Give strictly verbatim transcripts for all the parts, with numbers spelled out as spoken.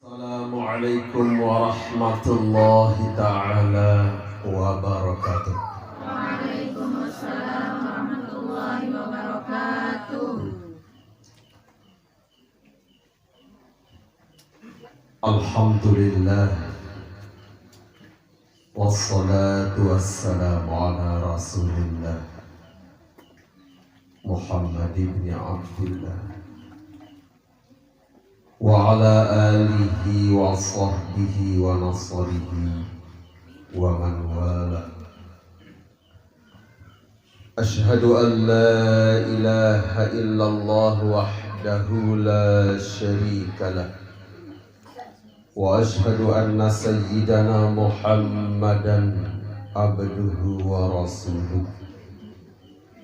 Assalamualaikum warahmatullahi taala wabarakatuh. Alhamdulillah. Wassalatu wassalamu ala Rasulillah Muhammad ibn Abdillah wa ala alihi wa sahbihi wa nasrihi wa man wala. Ashhadu an la ilaha illallah wahdahu la syarika lah. Wa ashhadu anna sayyidana Muhammadan abduhu wa rasuluh.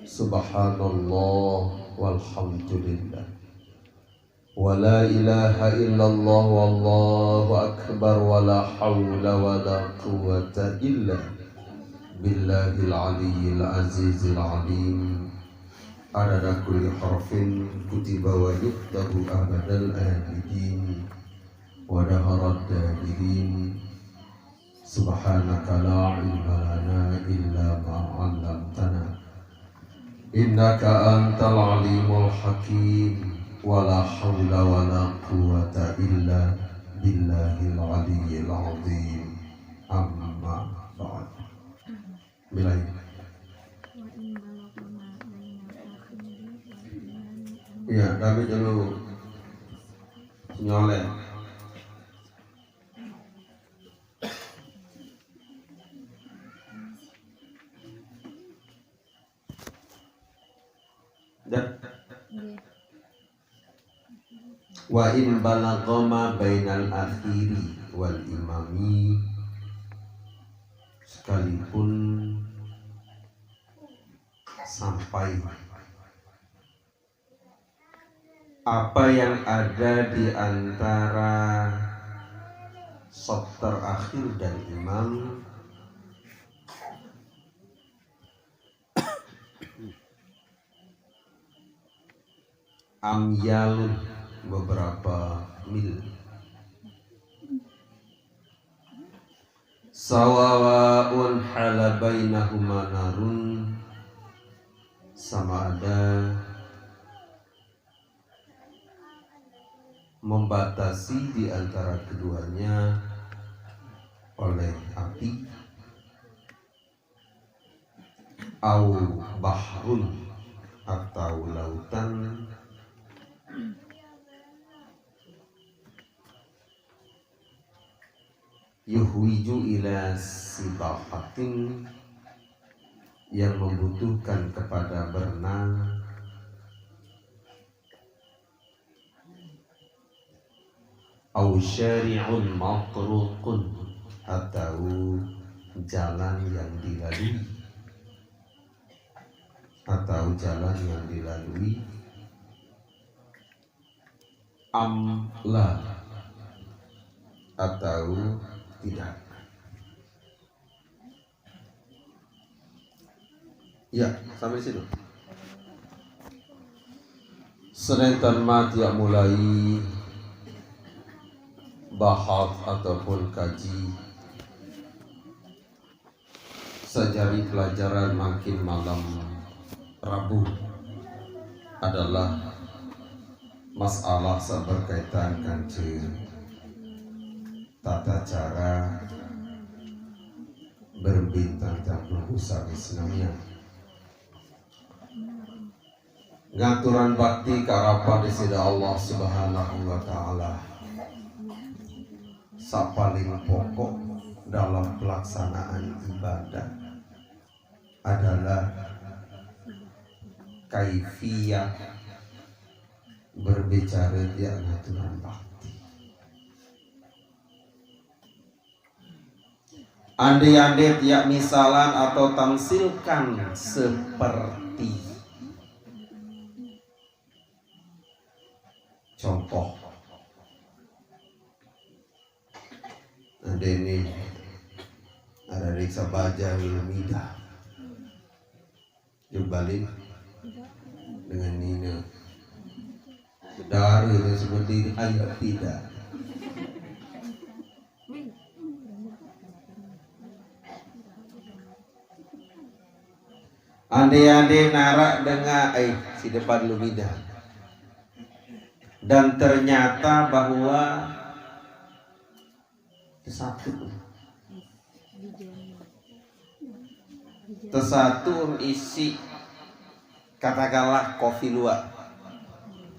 Subhanallah walhamdulillah. Wa la ilaha illallah wallahu akbar wa la hawla wa la quwwata illa billahil aliyyil azizil alim. Adada kulli harfin kutiba wa yuktabu abadal abidin wa daharad dahirin. Subhanaka la ilma lana illa ma 'allamtana. Innaka antal alimul hakim. Wa la haula wa la quwwata illa billahil aliyyil azim. Amma ba'd. Bilai. Iya, kami dulu nyolek. Dah. Wa in balagha ma bainal akhiri wal imami, sekalipun sampai apa yang ada di antara saf terakhir dan imam amyal beberapa mil. Sawaun hala bainahuma narun, sama ada membatasi di antara keduanya oleh api, au bahrun, atau lautan, yuhwiju ila sibahatin, yang membutuhkan kepada berenang, au syari'un matruqun, atau jalan yang dilalui, atau jalan yang dilalui, am la, atau tidak. Ya, sampai di situ. Sedentan mati ya mulai bahas ataupun kaji sajari pelajaran makin malam Rabu adalah masalah yang berkaitan dengan tata cara berbintang tamu usah Islamnya. Ngaturan bakti karapan di sida Allah Subhanahu wa Ta'ala. Sapaling pokok dalam pelaksanaan ibadah adalah kaifiyah berbicara dia ngaturan bakti. Andai-andai tiap misalan atau tamsilkan seperti contoh. Andai ni ada riksa baja belum ida. Jumbalin dengan Nina. Saudara yang seperti ini, ayah tidak. Ande-ande narak denga, eh, si depan lumida. Dan ternyata bahwa tesatu. Tesatu isi, katakanlah, kopi luwak.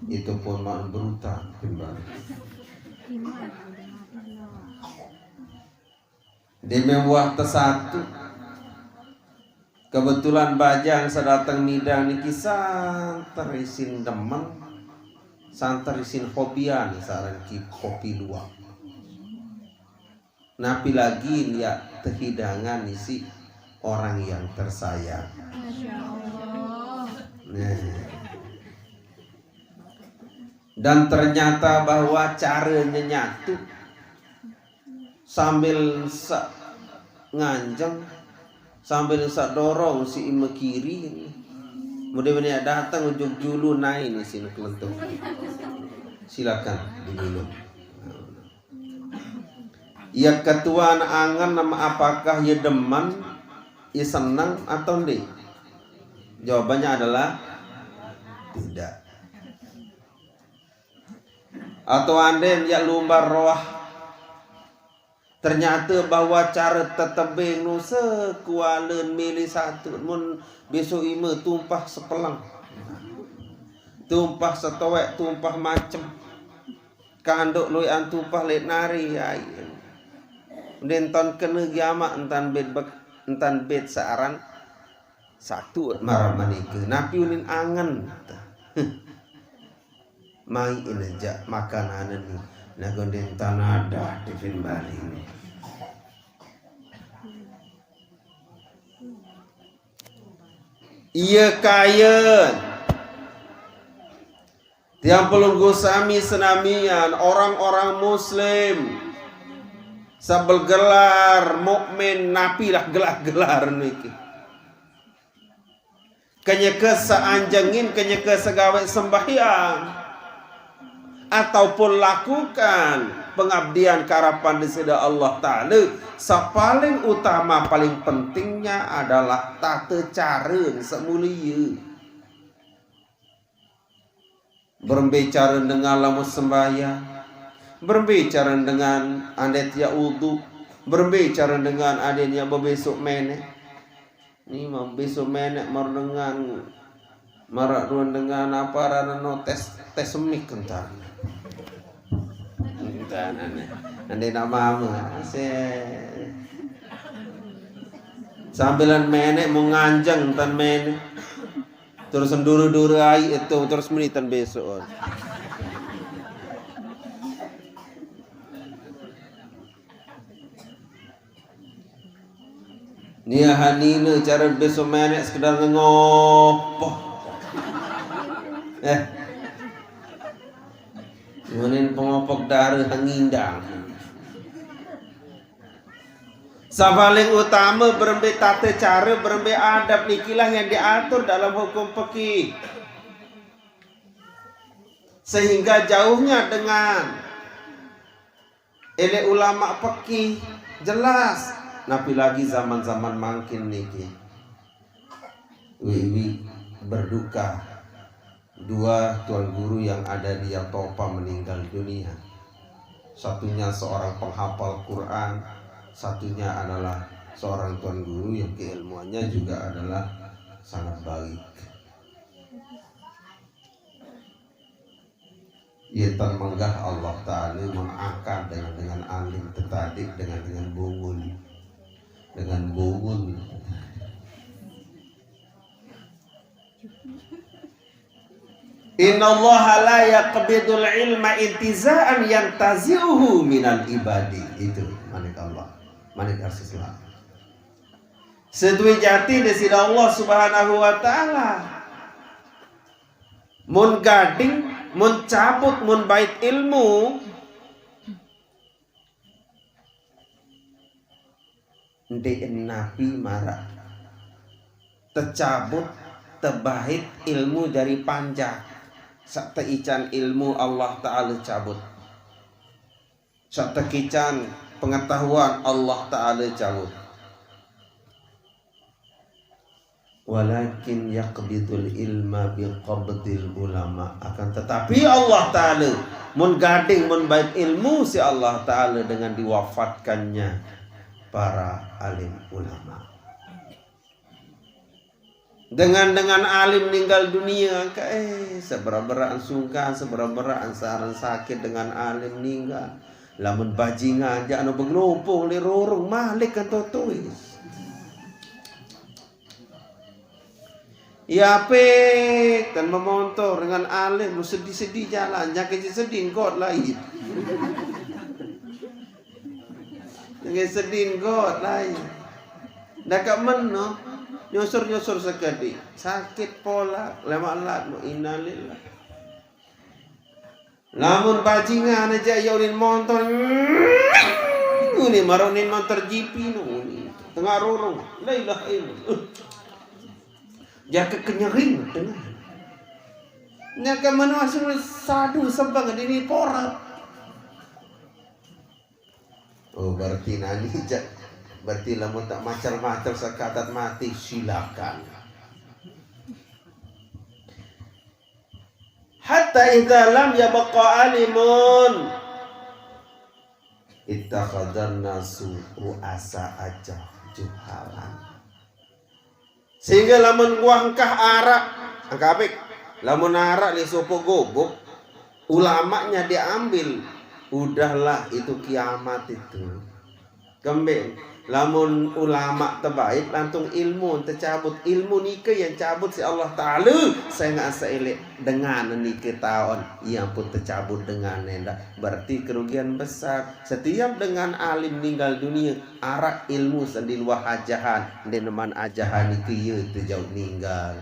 Itu pun mau berutang kembali. Demi wah tesatu. Kebetulan bajang sedateng midang niki santer isin demen, santer isin hobian saran ki kopi luwak. Napi lagi ya tehidangan isi orang yang tersayang. Masya Allah. Nah. Dan ternyata bahwa cara nyenyatu sambil sa nganjeng, sambil sa dorong si ime kiri. Mudah-mudahan datang ujung julu naik nih sini kelentung. Silakan diminum. Ya ketuan angen nama apakah ya demen, ya seneng atau ndi? Jawabannya adalah tidak. Atau anden ya lumbar roh. Ternyata bahwa cara tetebing nu sekualen milih satu mun besok ime tumpah sepeleng. Tumpah setowek, tumpah macem. Kanduk luian tumpah let nari ai. Denton kena giamak entan bet bek, entan bet searan satu marah manika. Napi unin angen. Mai inejak makanan ni. Nagon denton ada di Bali ni. Iya kayen. Tiang pelungguh sami senamian, orang-orang muslim sabel gelar mukmin, napilah gelar-gelar niki. Kenyeke seanjengin, kenyeke segawe sembahyang ataupun lakukan pengabdian karapan di sida Allah Ta'ala, sapaling utama, paling pentingnya adalah tata cara semulia. Berembe cara dengan lamun sembahyang, berembe cara dengan andet ya udu, berembe cara dengan andet ya bebesok menek. Ni mah besok menek mar dengan marak ruan dengan apa rana no tes, tes semik kentar. Kentar aneh. Ande nama mah se sambilan menek mau nganjeng tan menek. Terus duru-duru ai itu terus menitan besok. Nia hanina cara besok menek sekedar ngengopoh. Eh. Menin pengopok darah ngindang. Sapaling utama berembe tata cara, berembe adab nikilah yang diatur dalam hukum fikih. Sehingga jauhnya dengan ele ulama fikih jelas. Napi lagi zaman-zaman mangkin niki. Wiwi berduka. Dua tuan guru yang ada di Yatopa meninggal dunia. Satunya seorang penghafal Quran, satunya adalah seorang tuan guru yang keilmuannya juga adalah sangat baik. Ia termenggah Allah Ta'ala mengangkat dengan, dengan alim tetadik dengan, dengan bungul. Dengan bungul. Innallaha la yaqbidul ilma intiza'an yantazi'uhu minal ibadi. Itu manik Allah. Manik arsis Allah. Seduwe jati di sida Allah Subhanahu wa Ta'ala. Mun gading, mun cabut, mun bait ilmu, nde'en napi mara tecabut, tebait ilmu jari panjak. Sateican ilmu Allah Ta'ala cabut. Satekican pengetahuan Allah Ta'ala cabut. Walakin yaqbidul ilma biqabdil ulama. Akan tetapi Allah Ta'ala mun gading, mun bait ilmu si Allah Ta'ala dengan diwafatkannya para alim ulama. Dengan, dengan alim ninggal dunia, ka, eh, seberapa-berapa sungkan, seberapa-berapa saran sakit dengan alim ninggal. Lamun bajingan, ja anu begelupuh, li rurung, malik kan tutuis. Ya, pek, dan memontor dengan alim, lu sedih-sedih jalan, jangan sedih, engkot lain. Jangan sedih, engkot lain. Dakak meno, nyusur-nyusur sekedi. Sakit pola, lemak lat, mu innalillah. Lamun bajingan aja ya unin montor. Ini maronin montor G P nu ini. Tengah rurung. La ilaha illallah. Jaka kenyering tengah. Nyaka menua sadu sebang dini pora. Oh, berarti nani ja. Berarti lamun tak macam-macam sakatat mati, silakan. Hatta idza lam yabqa alimun ittakhadzan nasu ru'asa aja juhalan. Sehingga lamun guah engkah arak, engkah apik. Lamun arak li sopo gobok, ulamanya diambil, udahlah itu kiamat itu. Kembe, lamun ulama tebait lantung ilmu tecabut, ilmu nike yang cabut si Allah Ta'ala, saya nggak seelek dengan nike taon, ia pun tecabut dengan nenda. Berarti kerugian besar. Setiap dengan alim ninggal dunia, arak ilmu sendin wah ajahan, ndeneman ajahan nike ia tejauh ninggal.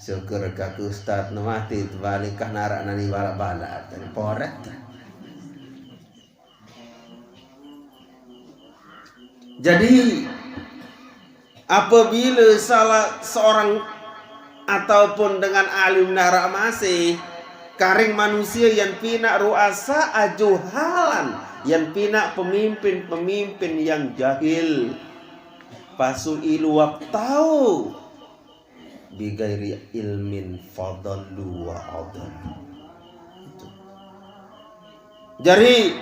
Syukur kaku ustaz nu mati, terbalik kah narak nani balak-balak, tadi poret. Jadi, apabila salah seorang ataupun dengan alim narak masih, karing manusia yang pina ruasa ajuhalan, yang pina pemimpin-pemimpin yang jahil. Pasu iluap tahu. Bigairi ilmin fadallu wa adallu. Jadi,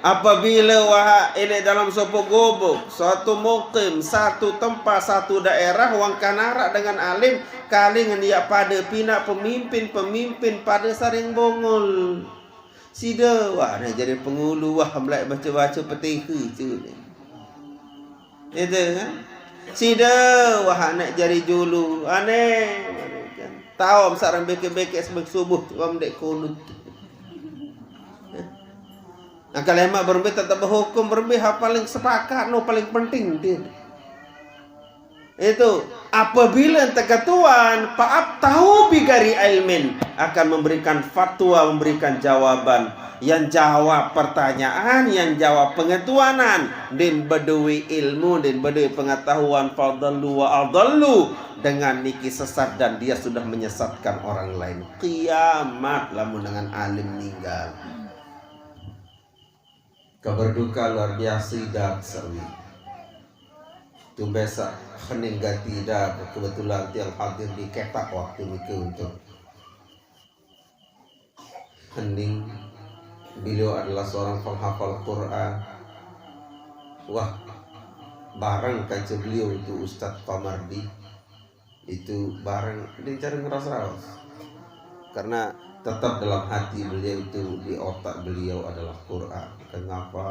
apabila wahak elek dalam sopo gobok, suatu mukim, satu tempat, satu daerah, wang kanarak dengan alim, kalingan ia pada pina pemimpin-pemimpin pada saring bongol. Sida wah nak jadi pengulu, wah melak baca-baca petiha tu ni. Itu kan. Sida wah nak jadi julu, aneh. Tahu besar beke-beke sebab subuh tu, wah dek kunut. Nah, kalau emak berembe tetap berhukum, berembe hal paling sepakat, no paling penting dia. Itu apabila teketuan paap tahu bigari ilmin akan memberikan fatwa, memberikan jawaban, yang jawab pertanyaan, yang jawab pengetuanan, din bedui ilmu, din bedui pengetahuan, fadallu wa adallu, dengan niki sesat dan dia sudah menyesatkan orang lain. Kiamat lamun dengan alim ninggal. Kabar duka luar biasa ida sawi. Tumbesak hening gati ida, kebetulan tiang hadir di ketak waktu niki untuk hening. Beliau adalah seorang penghafal Quran. Wah, bareng kaca beliau itu Ustadz Pamardi. Itu bareng, dia cara ngeras-raos. Karena tetap dalam hati beliau itu, di otak beliau adalah Quran. Kenapa?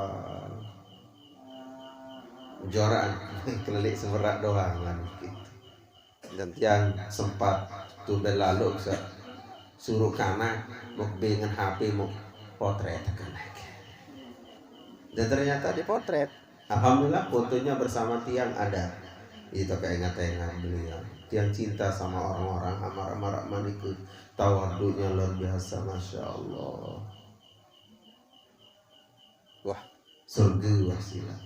Juaraan, kelelik seberat doang kan gitu. Dan tiang sempat tuh lalu bisa suruh kana mau dengan H P mau potret kan. Dan ternyata dipotret. Alhamdulillah, fotonya bersama tiang ada. Itu keingat-ingat beliau. Tiang cinta sama orang-orang, amar-amar manikut. Tawaduknya luar biasa, masya Allah. Wah, surga wasilah.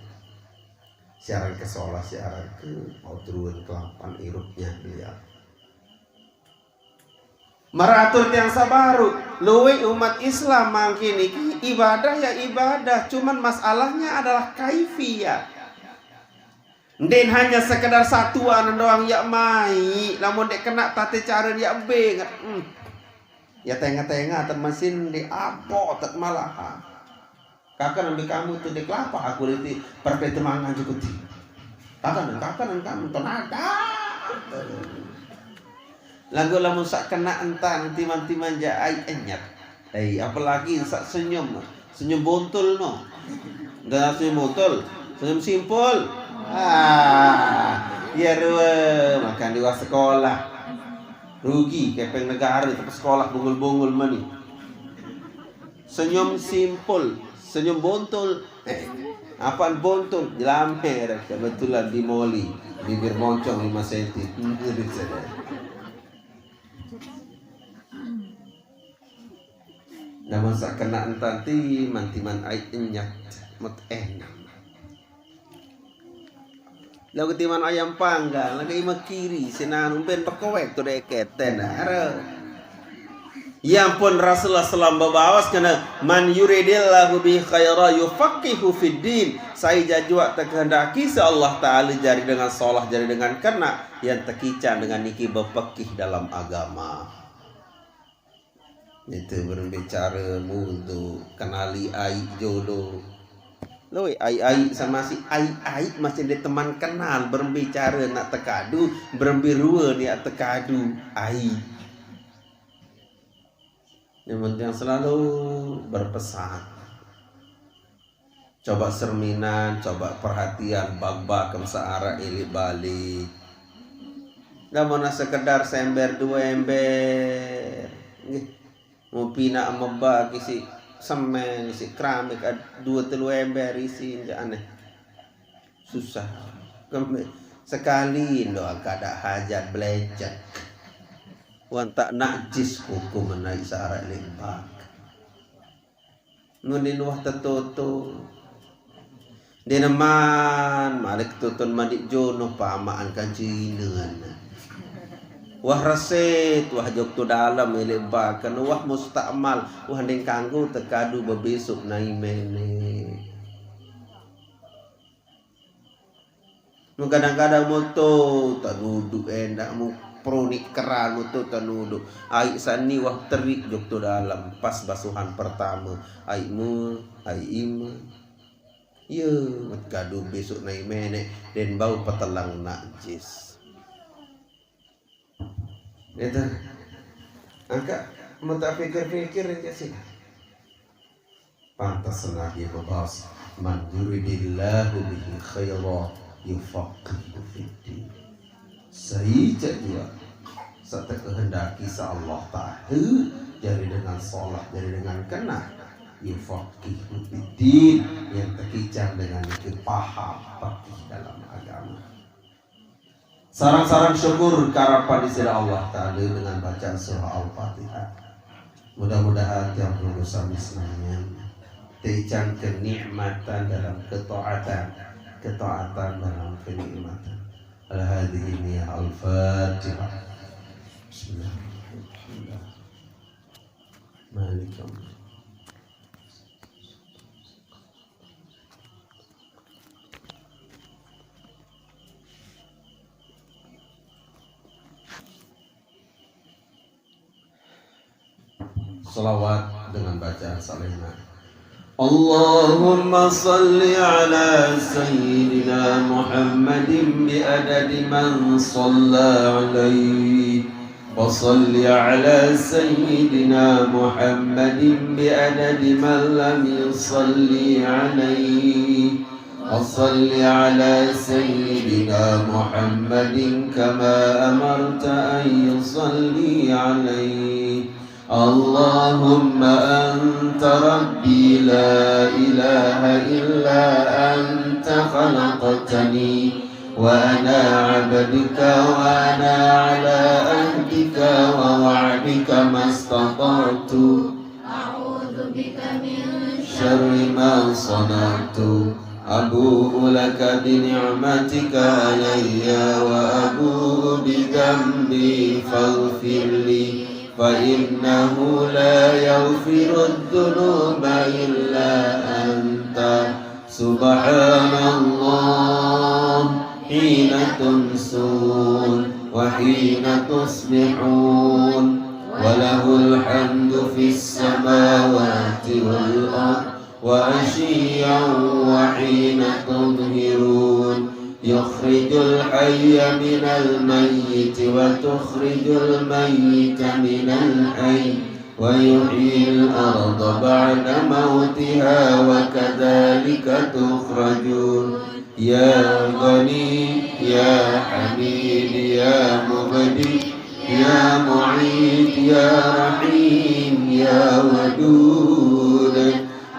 Siaran ke solah, siaran ke mau turun kelapan irupnya beliau. Meratur tiang sabaru, luwih umat Islam mangkin iki ibadah ya ibadah, cuman masalahnya adalah kaifiyah. Ndeqn hanya sekedar satuan doang yaq maiq, lamun ndeq kenaq tate care yaq benget. Hmm. Ya tengah-tengah tet mesin ndeq apoq tet malahan. Kaken ambil kamu tuh ndeq kelapa aku riti perpete mangan cukup ti. Kaken, kaken kamu tenaga. Laguq lamun saq kenaq entan timan-timan jaq aiq enyet. Eh, apalagi saq senyum. Senyum bontul no. Ndeq senyum bontul, senyum simpul. Ah, iya rue makan di luar sekolah. Rugi kepeng negare, tapi sekolah bungul-bungul meni. Senyum simpul, senyum bontul. Eh, apaan bontul? Jelamer, kebetulan di moli, bibir moncong lima senti. Lamun saq kenaq entan timan-timan aiq enyet, mut enam. Laguq timan ayam panggang, laguq ime kiri, sinan umben pekoek tu deket, ten, are. Ya ampun, Rasulullah sallam bebaos kene, "Man yuridillahu bi khaira yufaqihu fid din." Sai jajuaq tekehendaki siq Allah Taala jari dengan solah, jari dengan kenaq, yang tekican dengan niki bepekih dalam agama. Itu berembe care mudu, kenali aiq jolo. Loi, aiq-aiq saq masih aiq-aiq, masih ndeq teman kenal, berembe care naq tekadu, berembe rue naq tekadu, aiq. Yang penting selalu berpesan. Coba serminan, coba perhatian, bag-bagem saq araq ileq bale. Lamun sekedar sember due ember, nggih. Mun pinaq mebag isiq semen, isiq keramik, ad-, due telu ember isin, jaq aneh. Susah. Kembe-, sekali doang kadaq hajat belecek. Wan taq najis hukum naik saq araq leq bag. Nundin wah tetutu. Ndeqneman malik tutun mandiq jono pamaan kance inen. Wah resit, wah jok tu dalem ileq baken, wah mustakmal, wah ndeq kanggo tekadu bebesoq nai meneq. Mun kadang-kadang moto tenuduq endah, mun peruniq keran moto tenuduq. Aiq sani wah teriq jok to dalem, pas basuhan pertame. Aiq mu, aiq ime. Ye, met kadu besoq nai meneq, den bau petelang najis. Itu. Angkaq, mun tak pikir-pikir aja sih. Pantes Nabi bebaos, "Man yuridillahu bihi khaira yufaqihu fiddin." Sai jaq juaq saq tekehendaki siq Allah Taala, jari dengan solah, jari dengan kenah, yufaqihu fiddin, yang tekican dengan niki paham, pekih dalam agama. Sareng-sareng syukur karapan isiq Allah Taala dengan bacaan surah Al-Fatihah. Mudah-mudahan tiang pelungguh sami senamian teican kenikmatan dalam ketaatan, ketaatan dalam kenikmatan. Al-Fatihah. Bismillahirrahmanirrahim. Malik yaumiddin. Salawat dengan bacaan salena. Allahumma salli ala Sayyidina Muhammadin bi adadi man salla alaihi. Wa salli ala Sayyidina Muhammadin bi adadi man lam yusalli alaihi. Wa salli ala Sayyidina Muhammadin kama amarta an yusalli alaihi. Allahumma anta rabbi la ilaha illa anta khalaqtani wa ana abduka wa ana ala ahdika wa wa'dika mastata'tu. A'udzu bika min syarri ma sana'tu. Abu'u laka bi ni'matika alayya wa abu'u bi dzambi faghfirli. Fa innahu la yaghfiru dzunuba illa anta. Subhanallah. تمسون وحين تصبحون، وله الحمد في السماوات والأرض وعشيا وحين تظهرون، يخرج الحي من الميت وتخرج الميت من الحي ويحيي الأرض بعد موتها وكذلك تخرجون. يا غني يا حميد يا مبدي يا معيد يا رحيم يا ودود،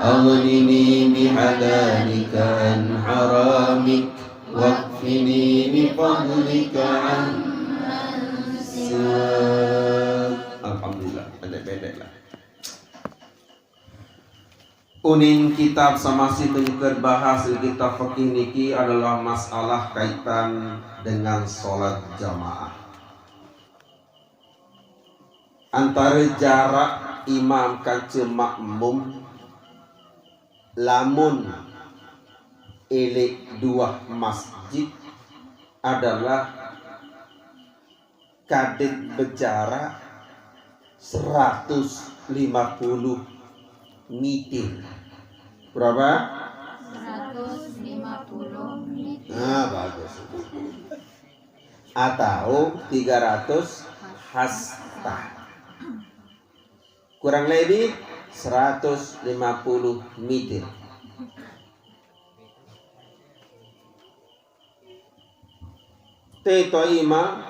أغنني بحلالك عن حرامك، واكفني بفضلك عمن سواك. Alhamdulillah, pendek-pendek lah. Unin kitab saq masih menyukat bahas kitab fikih niki adalah masalah kaitan dengan sholat jamaah. Antare jarak imam kance makmum, lamun eleq duah masjid, adalah kadit bejarak seratus lima puluh mitir. Berapa? Seratus lima puluh mitir. Nah, bagus. Atau tiga ratus hasta. Kurang lebih seratus lima puluh mitir. Te to imam,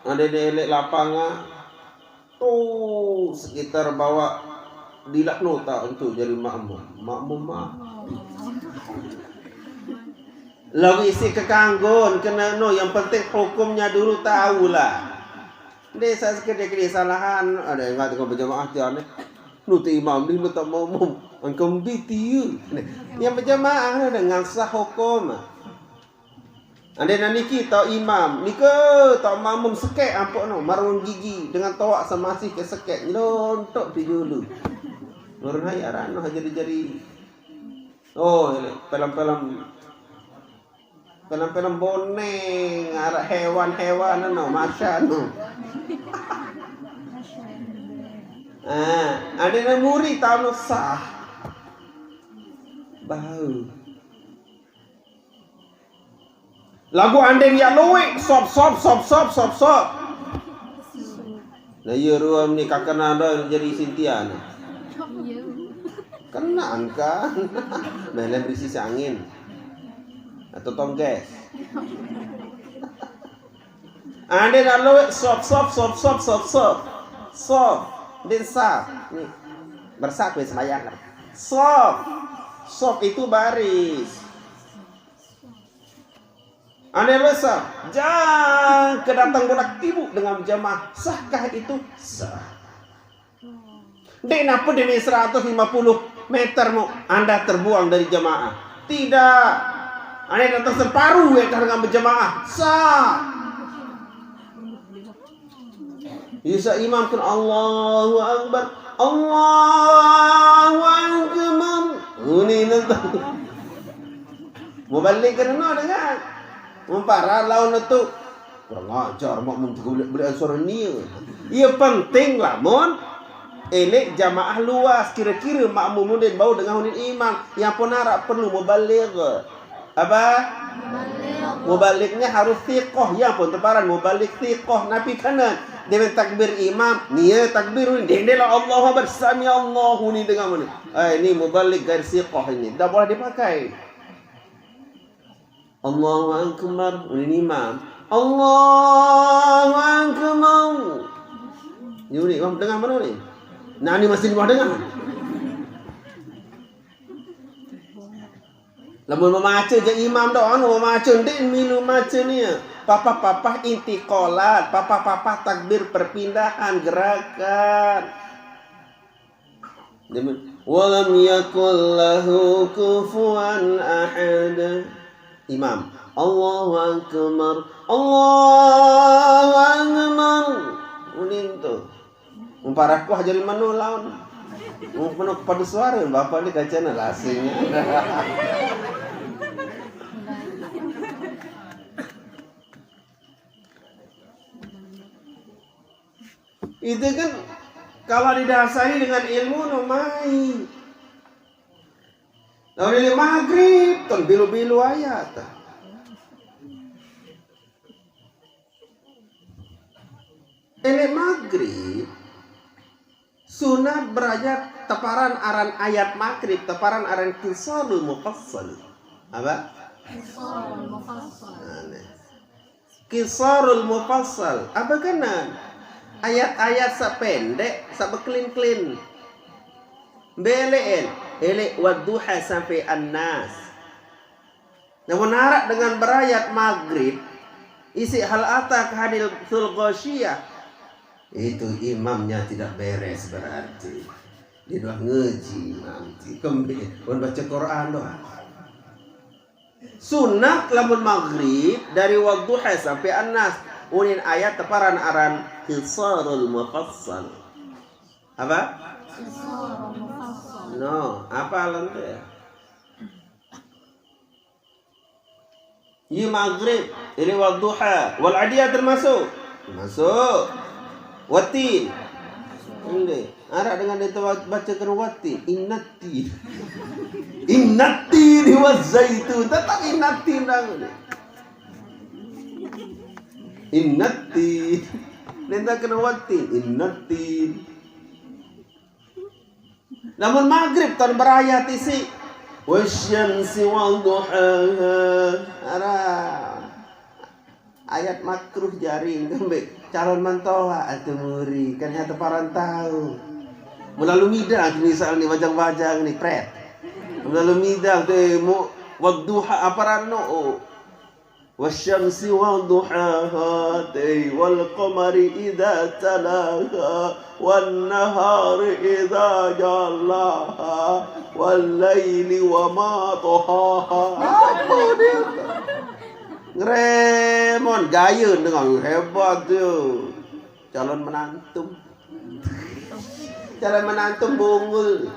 ande de eleq lapangan, tuh sekitar bawaq dilaq no tao entu jari makmum. Makmum mah. Laguq isiq kekanggon kene no, yang penting hukumnya dulu tau lah. Ndeq saq sekediq-kediq salahan, ade engat dengan berjamaah tian ne. Nu te imam ni, nu te makmum. Engke mbe tie. Yang berjamaah ne dengan sah hukum. Ande niki tao imam, nike tao makmum sekeq ampoqno, marung gigi dengan toaq saq masih ke sekeq, nyelontoq di julu. Nurun hai araq no jari-jari. Oh, film-film, film-film boneng, araq hewan-hewan no, masya no. Ah, ande ne muri tao no sah. Bau. Laguq ande yaq lueq, sop, sop, sop, sop, sop, sop. Nah, ie rue meni kakena doang jari Sintia ne. Kenaan kan? Mele berisi si angin. Atau tongges. Ande yaq lueq, sop, sop, sop, sop, sop, sop. Sop. Ndin sap. Nih. Bersak kowe sembahyang. Sop. Sop itu baris. Ande lueq sah, jangke dateng bola timuq dengan jamaah, sahkah itu? Sah. Ndeq napi demi seratus lima puluh meter mu anda terbuang dari jamaah. Tidak. Ande dateng separuh ye kah dengan berjamaah. Sah. Isa imam kan Allahu Akbar. Allahu Akbar. Unin ento. Mubalik kene dengan. Mempara laun tu. Kurang ajar, makmum tu beleq-beleq suara nie. Ye penting lamun eleq jamaah luas, kire-kire makmum unin bau dengah unin imam. Yang pun araq perlu mubaligh. Apa? Mubaligh. Mubaligh ne harus siqoh. Ye pun teparan mubaligh siqoh. Napi kene? Demen takbir imam, nie takbir unin. Ndeq, ndeq lah Allahu Akbar, sami Allahu ni dengah mene. Eh, ini mubaligh ghair siqoh ini. Ndeq boleh dipakai. Allahu Akbar, unin imam. Allahu Akbar. Ni unin imam dengah mene ni? Nah, ni masih dengah. Lamun memace jaq imam doang, anu memace ndeq milu mace nie. Papah-papah intiqalat, papah-papah takbir perpindahan gerakan. Demen. Walam yakul lahu kufuwan ahad. Imam. Allahu Akbar. Allahu Akbar. Unin tu. Mempara kuah jari meno laun. Meno kepadu suare, bapak ni kacana lasing. Itu kan kalau didasari dengan ilmu no mai. Lamun ini maghrib, ton bilu-bilu ayat. Ini maghrib, sunat berayat teparan aran ayat maghrib, teparan aran qisarul mufassal. Apa? Qisarul mufassal. Nah, nih. Qisarul mufassal. Apa kenan? Ayat-ayat sapendek, sabekelin-kelin. Belen, elek wadduha sampai annas. Namun arak dengan berayat maghrib, isi hal ata kehadil ghasyiah. Itu imamnya tidak beres berarti. Dia dah ngaji imam. Kembe, pun baca Quran doang. Sunat lamun maghrib dari wadduha sampai annas. Unin ayat teparan aran qisarul mufassal. Apa? Qisarul mufassal. No, apa alam tu ya? Iya maghrib, ini wadduha, wal adiyah termasuk? Termasuk. Wattin. Ini. Arak dengan dia baca kena wattin. Innatin. Innatin wa zaitun. Tetap innatin dah. Innatin. Dia tak kena wattin. Innatin. Namun maghrib tahun berayat isi. Wasyamsi wa duhaha. Arah. Ayat makruh jaring kembe calon mantoa atau muri kan nyata parantau. Melalu mida tu misal ni bajang-bajang ni pret. Melalu mida tu mu wadduha aparano. Oh. Wasyamsi wa duhaha, tei, wal qamari idza talaha, wan nahari idza jallaha, wal laili wa ma tahaha. Apa dia? Ngeremon, gaya dengan hebat tu. Calon menantu. Calon menantu bungul.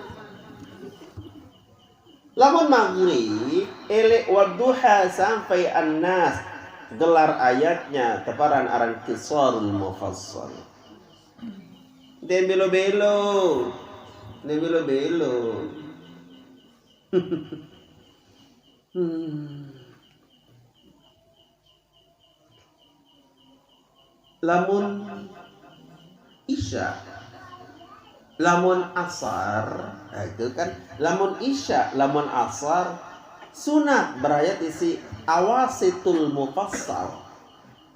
Lamun maghrib, elek wadduha sampai annas. Gelar ayatnya teparan aran qisarul mufassal. Dia belo-belo. Dia belo-belo. Hmm. Lamun isya, lamun asar, nah, itu kan lamun isya, lamun asar, sunat berayat isi awasitul mufassal,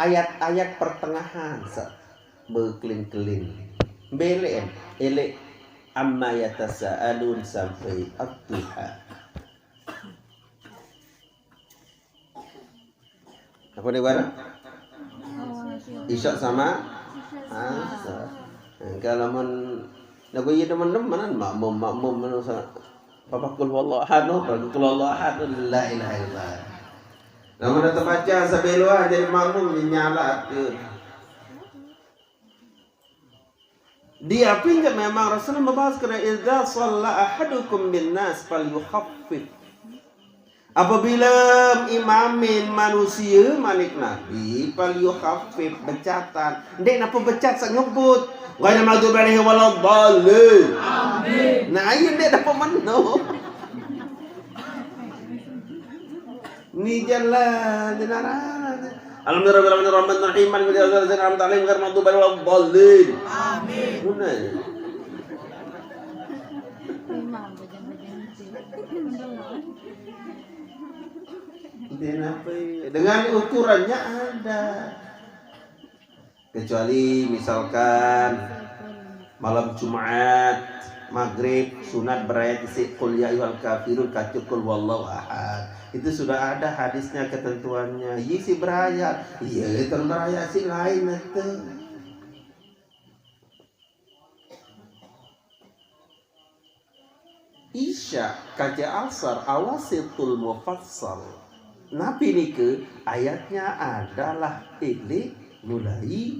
ayat-ayat pertengahan, sa-, bekelin-kelin. Belen, elek amma yatasaalun sampai ad-duha. Apa ni barang? Isya sama asar. Kalau lamun lagu iya teman-teman makmum makmum mana sa apa kul wallahu ahad no, kul wallahu ahad no, la ilaha illallah. Lamun dah terbaca sampai luar jadi makmum dia nyala tu. Dia pinjam memang Rasulullah membahas kena idza shalla ahadukum bin nas falyukhaffif. Apabila imamin manusia manik Nabi, falyukhaffif, becatan. Ndek napa becat sak nyebut. Ghairil maghdubi alaihim waladdallin. Amin. Nah, iya ndek napa meno. Ni jalan, jalan. Alhamdulillah, rahman rahim, maliki yaumiddin, an'amta alaihim ghairil maghdubi alaihim waladdallin. Amin. Benar. Dia apa ya? Dengan ukurannya ada. Kecuali misalkan malam Jumat, maghrib, sunat berayat isi qul ya ayyuhal kafirun, kacu qul huwallahu ahad. Itu sudah ada hadisnya, ketentuannya. Iya isi berayat. Iya, itu berayat si lain itu. Isya, kaca asar, awasitul mufassal. Napi nike ayatnya adalah elek mulai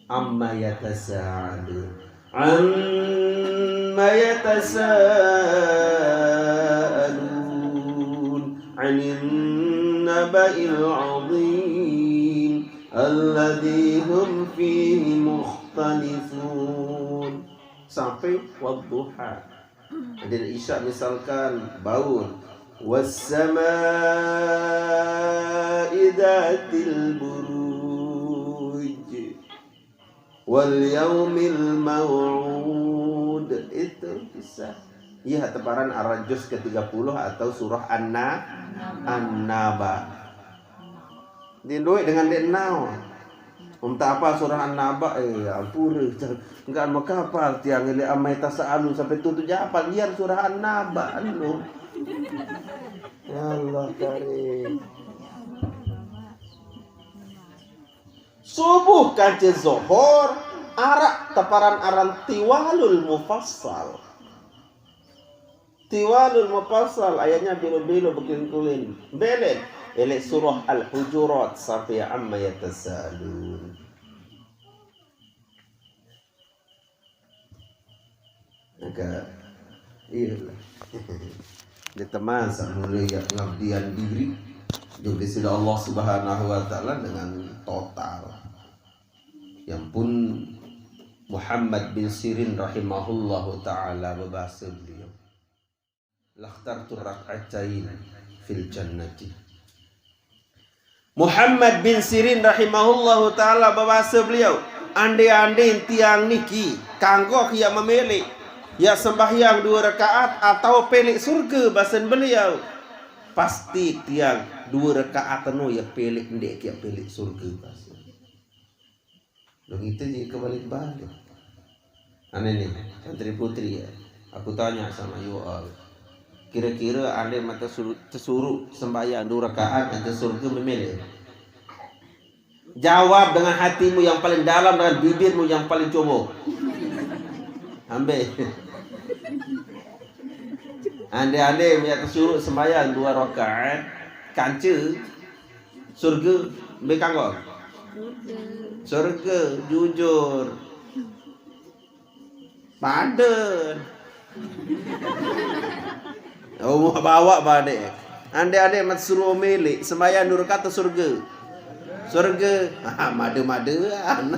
amma yatasaalun. Amma yatasaalun. Anin naba'il azim. الذي هم فيه مختلفون. Sampai والضحى. Ada Isya misalkan, bangun. والسماء ذات البروج. واليوم الموعود. Itu kisah. Iya, teparan arah juz ketiga puluh atau surah An-Na-, An-Naba. Di duit dengan dek nau. Entah apa surah An-Naba, eh, ampura. Enggak mau kapal tiang ilik amai tasa'alun sampai tu tu je hafal. Iya, surah An-Naba, anu. Ya Allah, Karim. Subuh kanca Zohor, arak teparan aran Tiwalul Mufassal. Tiwalul Mufassal, ayatnya bilo-bilo bekulin-kulin. Belek, elek surah Al-Hujurat sampai Amma Yatasaalun. Maka, iyalah. Dia teman semula yang pengabdian diri juga sila Allah Subhanahu wa Ta'ala dengan total. Yang pun Muhammad bin Sirin rahimahullahu ta'ala berbahasa beliau, "Lakhtartu rak'atain fil jannati." Muhammad bin Sirin rahimahullahu ta'ala berbahasa beliau, "Andai-andai tiang niki kanggo ia memilih, ia sembahyang dua rakaat atau pilih surga," bahasan beliau, "pasti tiang dua rakaat anu ia pilih, ndak ia pilih surga," bahasan. Dong itu je kebalik-balik. Aneh nih, santri putri ya. Aku tanya sama you all. Kira-kira andai mata suruh, tersuruh sembahyang dua rakaat, nanti surga memilih. Jawab dengan hatimu yang paling dalam, dengan bibirmu yang paling comok. Ambil. Andai-andai mata suruh sembahyang dua rakaat, kanca surga, ambil kanggo. Surga, jujur. Paden. Oh, bawa balik. Andai-andai mat suruh milik, sembahyang dua rakaat surga. Surga. Ah, mada-madaan.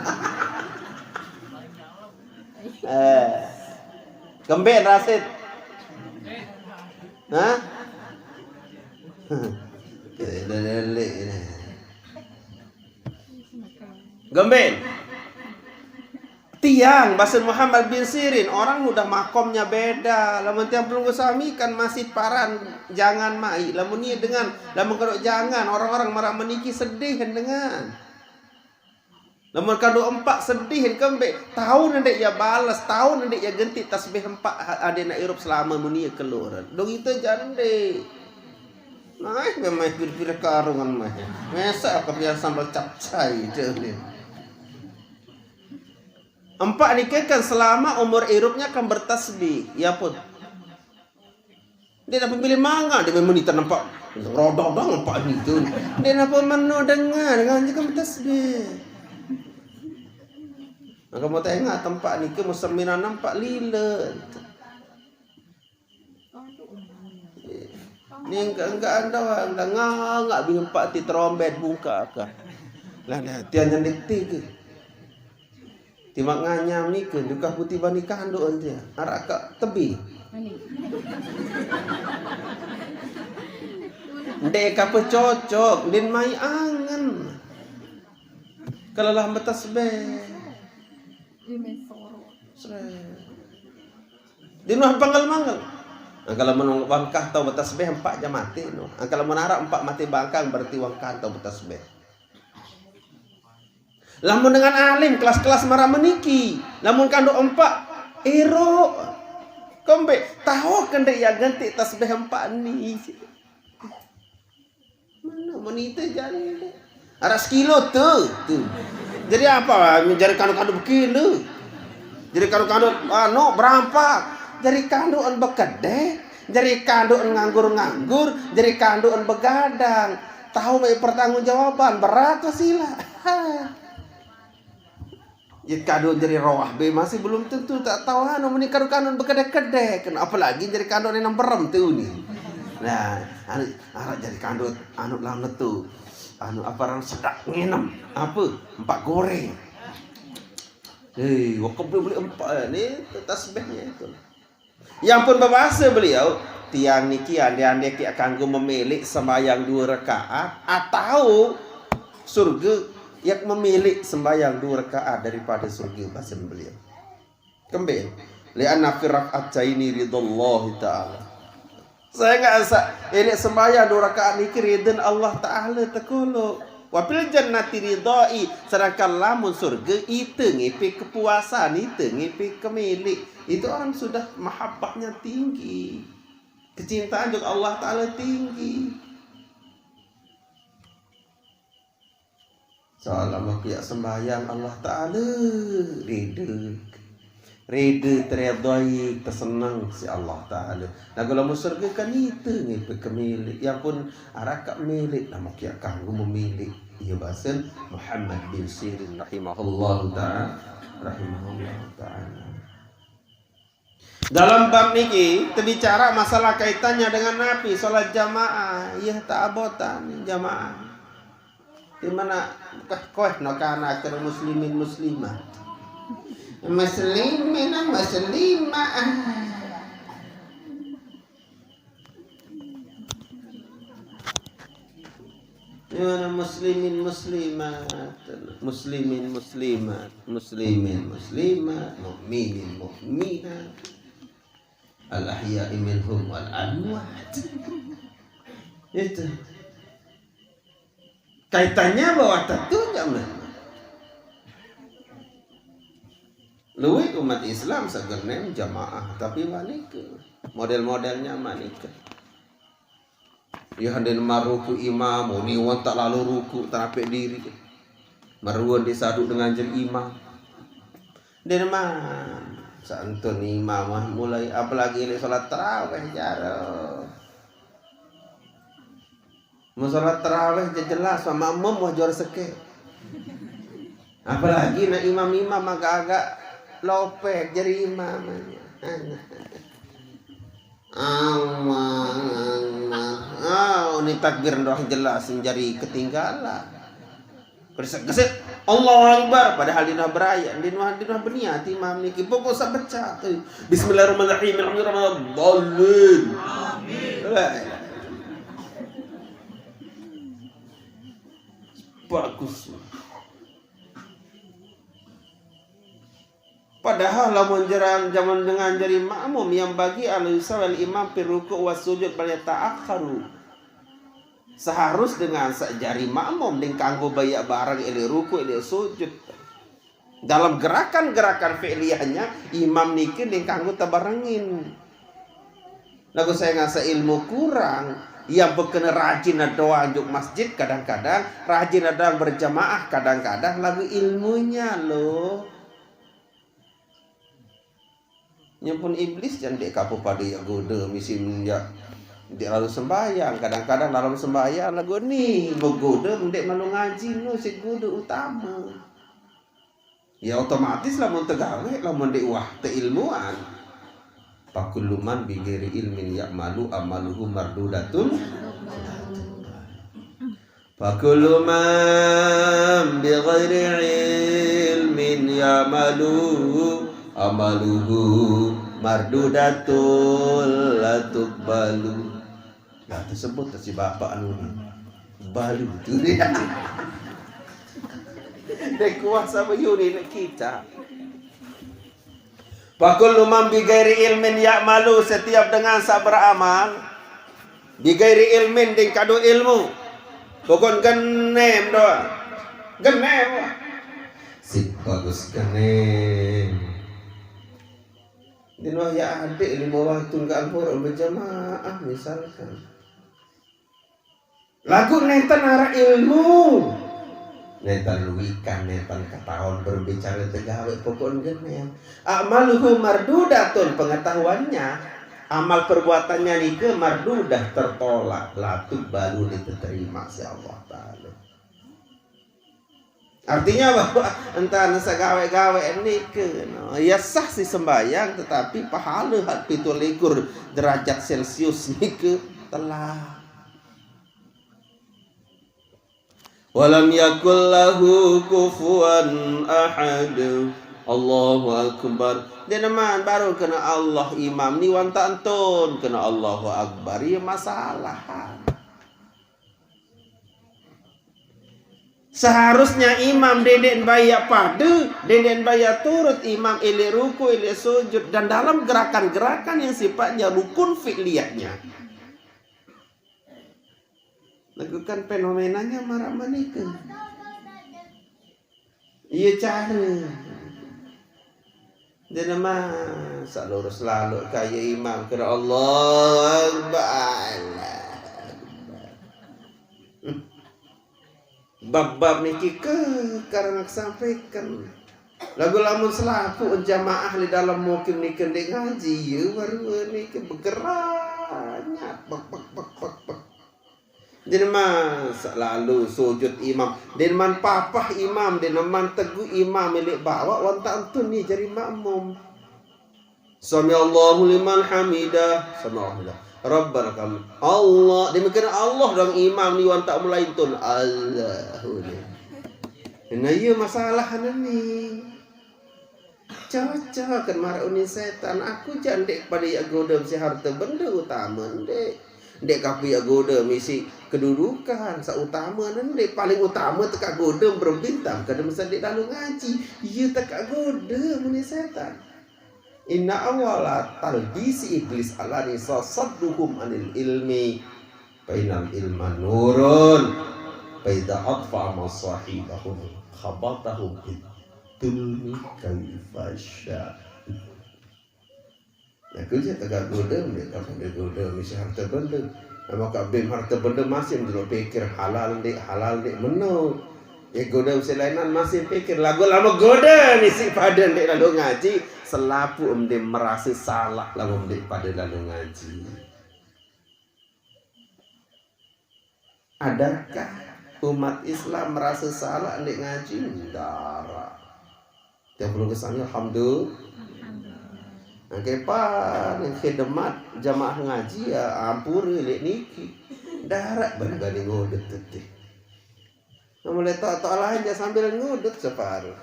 Eh. Kembin Rasid. Hah? Dah lelek ni. Gembin. Tiang, bahasa Muhammad bin Sirin, orang udah makomnya beda. Lamun tiang pelungguh sami kan masih paran jangan mai. Lamun ia dengan, lamun kalau jangan, orang-orang marah meniki sedih kan dengan. Lamun kado empak sedih kan kembik. Tahu nende ia balas, tahu nende ia genti tasbih empak ha-, ada nak irup selama mun ia keluar. Dong itu jande. Nah, memang pir-pir karungan mah. Masa apa biar sambal capcay itu ni. Empak niki kan selama umur irupnya kan bertasbih. Ya pun. Dia dapat pilih manga, dia memang nita nampak rodong dong empak ni tu. Dia nampak mano dengar, dengan je kan bertasbih. Maka mau tengok tempat ni ke musim mina nampak lila. Ni enggak, enggak anda orang dah ngangak bini empat ti terombet buka ka. Lah dah, tiang nyendik ti ke. Timak nganyam ni ke, dukah putih bani kanduk ente. Arak ka tebi. Ndek apa cocok, din mai angen. Kalau lah betasbih. Sre. Di nuh panggal-manggal. Nah, kalau menung bangkah tau betasbih empat jam mati nuh. Nah, kalau menarak empat mati bangkang berarti wangkah tau betasbih. Lamun dengan alim kelas-kelas marah meniki, lamun kanduk empat ero kembik tahu kendek ya ganti tasbih empat ni. Mana menita jari. Arak sekilo tu, tu. Jadi apa? Jari kanduk-kanduk bekilo. Jari kanduk-kanduk anu berampak. Jari kanduk an bekedek. Jari kanduk an nganggur-nganggur. Jari kanduk an begadang. Tahu mai pertanggungjawaban berat sila. Ya kado jadi roah be masih belum tentu tak tahu anu meni kado kandun bekedek-kedek. Kena apalagi jadi kandun yang berem tu ni. Nah, anu, arak jadi kandun anu lam tu. Anu, apa orang sedap nginem? Apa? Empat goreng. Hei, waktu beli, beli empat ni tasbihnya itu. Yang pun berbahasa beliau, tiang niki andai-andai ki kanggo memilih sembahyang dua rakaat atau surga, yang memilih sembahyang dua rakaat daripada surga, bahasa beliau. Kembali. Li'anna fi rak'ataini ridallahi ta'ala. Saya nggak asa, ini sembahyang dua rakaat niki ridha Allah Ta'ala tekolo. Wa fil jannati ridai, sedangkan lamun surga itu ngipi kepuasan, itu ngipi kemilik. Itu orang sudah mahabbahnya tinggi. Kecintaan juga Allah Ta'ala tinggi. Soal lamun piak sembahyang Allah Ta'ala ridha. Ridha, teredoi, tersenang si Allah Ta'ala. Nah, kalau mau surga kan itu ngipi kemilik. Yang pun arakak milik, namun kia kanggo memilih. Iya bahasan Muhammad bin Sirin rahimahullah ta'ala. Rahimahullah ta'ala. Dalam bab niki terbicara masalah kaitannya dengan napi salat jamaah, ya tak abotan jamaah. Di mana kah koh no kana ke muslimin muslimat. Muslimin muslimat. Gimana muslimin muslimat, muslimin muslimat, muslimin muslimat, mukminin mukminat, al ahya'i minhum wal amwat. Itu kaitannya bahwa tentunya memang luwih umat Islam segeneng jamaah, tapi manike model-modelnya manike. Ya, den maruku imam, oh, niwan tak lalu ruku, terape diri. Meruan disadu dengan jeng imam. Den man, santun imam mah mulai, apalagi ini sholat taraweh, jaro. Mau sholat taraweh je jelas, sama makmum wah juara seke. Apalagi nak imam-imam agak-agak lopek jadi imam. Allah, Allah. Ah, ini takbir doang jelas menjadi ketinggalan. Keset-keset, Allahu Akbar, padahal dina beraya, dina, dina berniat imam niki. Pokok sabecah tu. Bismillahirrahmanirrahim. Alhamdulillah. Amin. Bagus. Padahal lamun jaran zaman dengan jari makmum yang bagi al yusawil imam fir ruku' was sujud bal yata'akharu. Seharus dengan sajari makmum ding kanggo baya bareng ili ruku' ili sujud. Dalam gerakan-gerakan fi'liyahnya imam niki ding kanggo tabarengin. Lagu saya ngasa ilmu kurang, yang bekena rajin doang juk masjid kadang-kadang, rajin doang berjamaah kadang-kadang, lagu ilmunya loh. Nyempun iblis jan dek kapu pada ya goda misi menjak dek lalu sembahyang. Kadang-kadang dalam sembahyang lagu ni begoda mendek malu ngaji nu si goda utama. Ya otomatis lamun tegawe, lamun dek wah teilmuan. Fakullu man bighairi ilmin ya'malu amaluhu mardudatun. Fakullu man bighairi ilmin ya'malu amaluhu mardudatul la tuqbalu. Nah, tersebut si bapak anu ni. Balu tu dia. Dia kuasa bayuni nak kita. Fakullu man bighairi ilmin ya'malu, setiap dengan sak beramal bighairi ilmin, ding kadu ilmu. Pokok genem doang. Genem. Si bagus genem. Dino ya adik lima waktu enggak mpur berjamaah misalkan. Lagu nenten arah ilmu. Nenten luikan, nenten ketahuan berbicara tegawe pokok genem. Amaluhu mardudatun, pengetahuannya, amal perbuatannya nike mardudah, tertolak, la tuqbalu, diterima si Allah Ta'ala. Artinya bahwa entah nasa gawe-gawe nike no. Ya sah si sembahyang tetapi pahala hak pitu likur derajat Celcius nike telah. Walam yakul lahu kufuwan ahad. Allahu akbar. Deneman baru kena Allah imam ni wan tak entun kena Allahu akbar. Iya masalah. Seharusnya imam deden baya pade, deden baya turut imam ile ruku, ile sujud, dan dalam gerakan-gerakan yang sifatnya rukun fi'liyahnya. Lagu kan fenomenanya marah menikah. Iya cara. Dia nama sak lurus lalu kaya imam kira Allah Akbar. Bab-bab niki ke karena sampaikan. Lagu lamun selaku jamaah di dalam mukim niki ndek ngaji ya baru niki bergerak bak bak bak bak bak. Jadi mas selalu sujud imam. Deneman papah imam, deneman tegu imam milik bawa wan tak entun ni jari makmum. Sami Allahu liman hamidah. Sami Allahu liman. Rabbana kam Allah. Demikian Allah dong imam ni wan tak mulai entun. Allahu liman. Nah iya masalah ni. Cocok kan marah unin setan. Aku jandek pada ya goda misi harta benda utama ndek. Ndek kapu ya goda misi kedudukan sautama ndek. Paling utama tekak goda berbintang kada mesti ndek lalu ngaji. Iya tekak goda muni setan. Inna awala talbisi iblis ala nisa sadduhum anil ilmi. Fa innal ilma nurun. Fa idza atfa ma sahibahum khabatahu bid dulmi kaifa sya. Aku je tegak goda, dia tak ada goda misi harta benda. Nama kak bim harta benda masih menurut pikir halal dek, halal dek meno. Ya goda misi lainan masih pikir lagu lama goda misi pada dek lalu ngaji. Selapu em dek merasa salah lama dek pada lalu ngaji. Adakah umat Islam merasa salah dek ngaji? Ndara. Tiap belum kesana alhamdulillah. Nah, kepan yang khidmat jamaah ngaji ya ampura lek niki. Darat bani-bani ngodet teteh. Namun letak tak lain dia sambil ngodet separuh.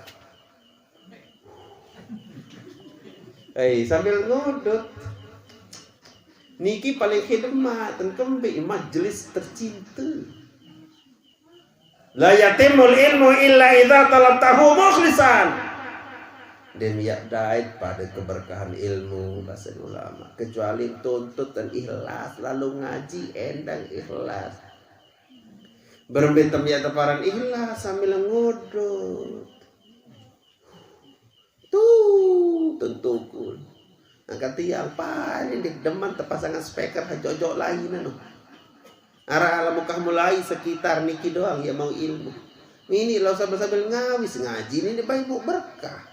Eh, sambil ngodet. Niki paling khidmat dan kembali majelis tercinta. La yatimul ilmu illa idza talabtahu mukhlisan. Demiak dait pada keberkahan ilmu bahasa ulama kecuali tuntut dan ikhlas lalu ngaji endang ikhlas. Berembe tembiak teparan ikhlas sambil ngodot. Tuh, tentuku. Angkat tiang paling di deman tepasangan speaker hajojok lain anu. Arah alam mukah mulai sekitar niki doang ya mau ilmu. Ini lo sambil-sambil ngawis ngaji ini baik mau berkah.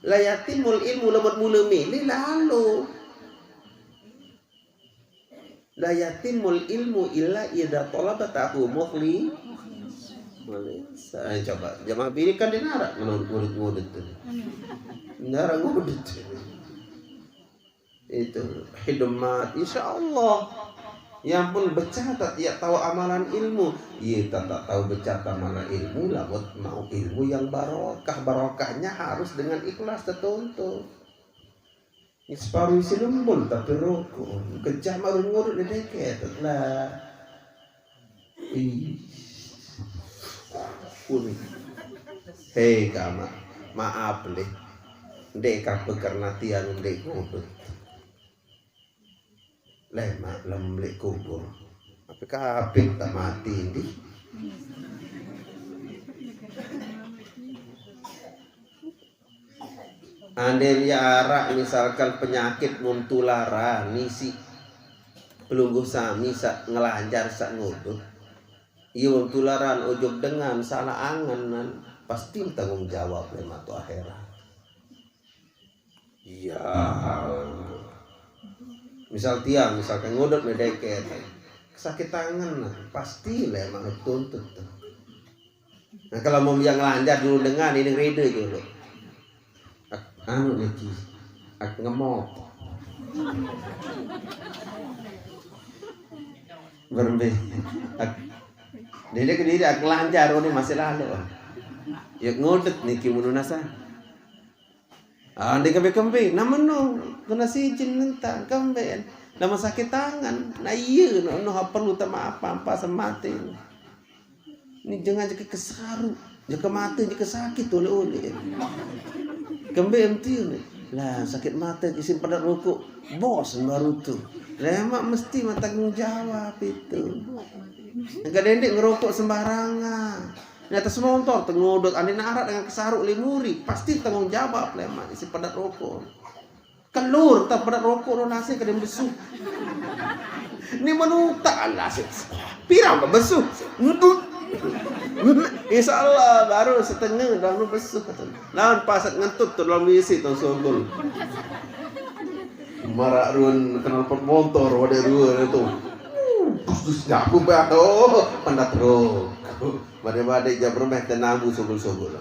La yatimul ilmu lemot mula mili lalu. La yatimul ilmu illa idza talabtahu mukhli. Saya coba jamaah bini kan dinarak menurut murid-murid tu. Narak murid. Itu khidmat insya Allah. Yang pun bercatat ya tahu amalan ilmu. Iya tak tahu bercatat amalan ilmu lah buat mau ilmu yang barokah. Barokahnya harus dengan ikhlas tertuntut. Separuh isi lembul tapi rokok. Kejam arun ngurut di deket lah. Ih. Hei kama, maaf leh. Ndek kape karena tiang ndek ngudut. Leh mak lem lek kubur. Tapi kapit tak mati ndi. Andai ya arak misalkan penyakit mun tularan nisi pelungguh sami sak ngelanjar sak ngudut. Iya mun tularan ujug dengan salah angen nan pasti tanggung jawab leh matu akhirat. Iya. Misal tiang misalkan ngudut medeket sakit tangan nah, pasti leh manut tuntut tuh. Nah kalau mau yang ngelanjar dulu dengan ini rede dulu. Ak, anu niki, ak ngemop. Berembe. Ak, Jadi kediri aku lancar, oh, ini masih lalu. Ya ngodet niki menunasa. Ah, ndi kembe-kembe, nah meno kena sijin nentang kembe. Nama sakit tangan, nah iya no, no perlu tema apa, apa semate. Ini jangan jadi kesaru, jadi mate, jadi sakit oleh-oleh. Kembe enti ni. Lah sakit mate kisim pada rokok, bos baru tu. Lemak mesti ma tanggung jawab itu. Enggak dendik ngerokok sembarangan. Ini atas motor tengodot, andi narak dengan kesaruk limuri, pasti tanggung jawab lemak isi padat rokok. Kelur tak padat rokok lo nasi kadang besu. Ini menutak lah sih. Pirang besu. Ngedut. Insya Allah baru setengah dah lu besu. Lawan pasat ngentut tu dalam isi tu sogol. Marak ruan kenal pot motor wadah dua tu. Terus nyapu bah. Oh, pendat rokok. Badai-badai jam remeh tenamu sogol-sogol.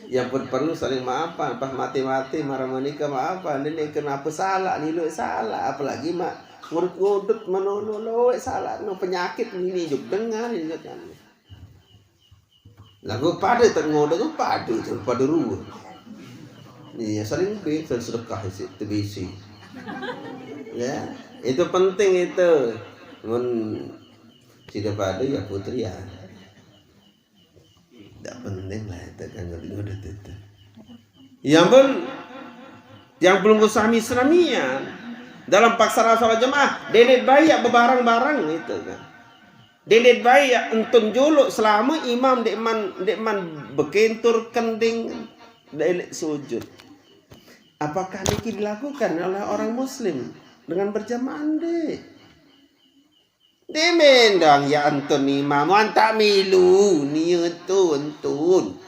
Yang per- perlu saling maafan, pas mati-mati marah menikah maafan. Ini kenapa salah ni lo salah, apalagi mak ngudut-ngudut menono lo salah no penyakit ini juk dengan ini kan. Lagu pada tak ngudut tu pada tu pada ruwet. Iya saling be saling sedekah isi tebisi. Ya, itu penting itu. Mun tidak pada ya putri ya. Tidak penting lah itu kan ngudut-ngudut itu. Ya ampun, yang belum sami senamian dalam paksa salat jamaah, dendet baik ya bebarang-barang itu kan. Dendet baik ya entun juluk selama imam dek man dek man bekentur kending dek sujud. Apakah niki dilakukan oleh orang muslim dengan berjamaah dek? Demendang ya entun imam, wan tak milu ni entun, entun.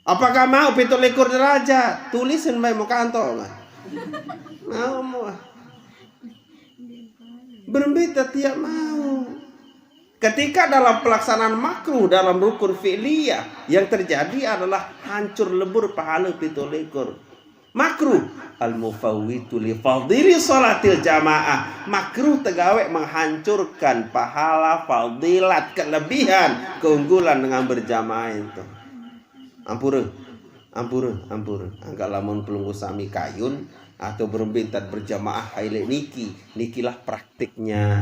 Apakah mau pitu likur derajat? Tulisin bae mau kantor kan. Mau mau. Berembe tak tiap mau. Ketika dalam pelaksanaan makruh dalam rukun fi'liyah, yang terjadi adalah hancur lebur pahala pitu likur. Makruh al-mufawwitu li fadili salatil jamaah. Makruh tegawe menghancurkan pahala fadilat kelebihan keunggulan dengan berjamaah itu. Ampura, ampura, ampura. Angkat lamun pelunggu sami kayun atau berembe tak berjamaah haile niki, nikilah praktiknya.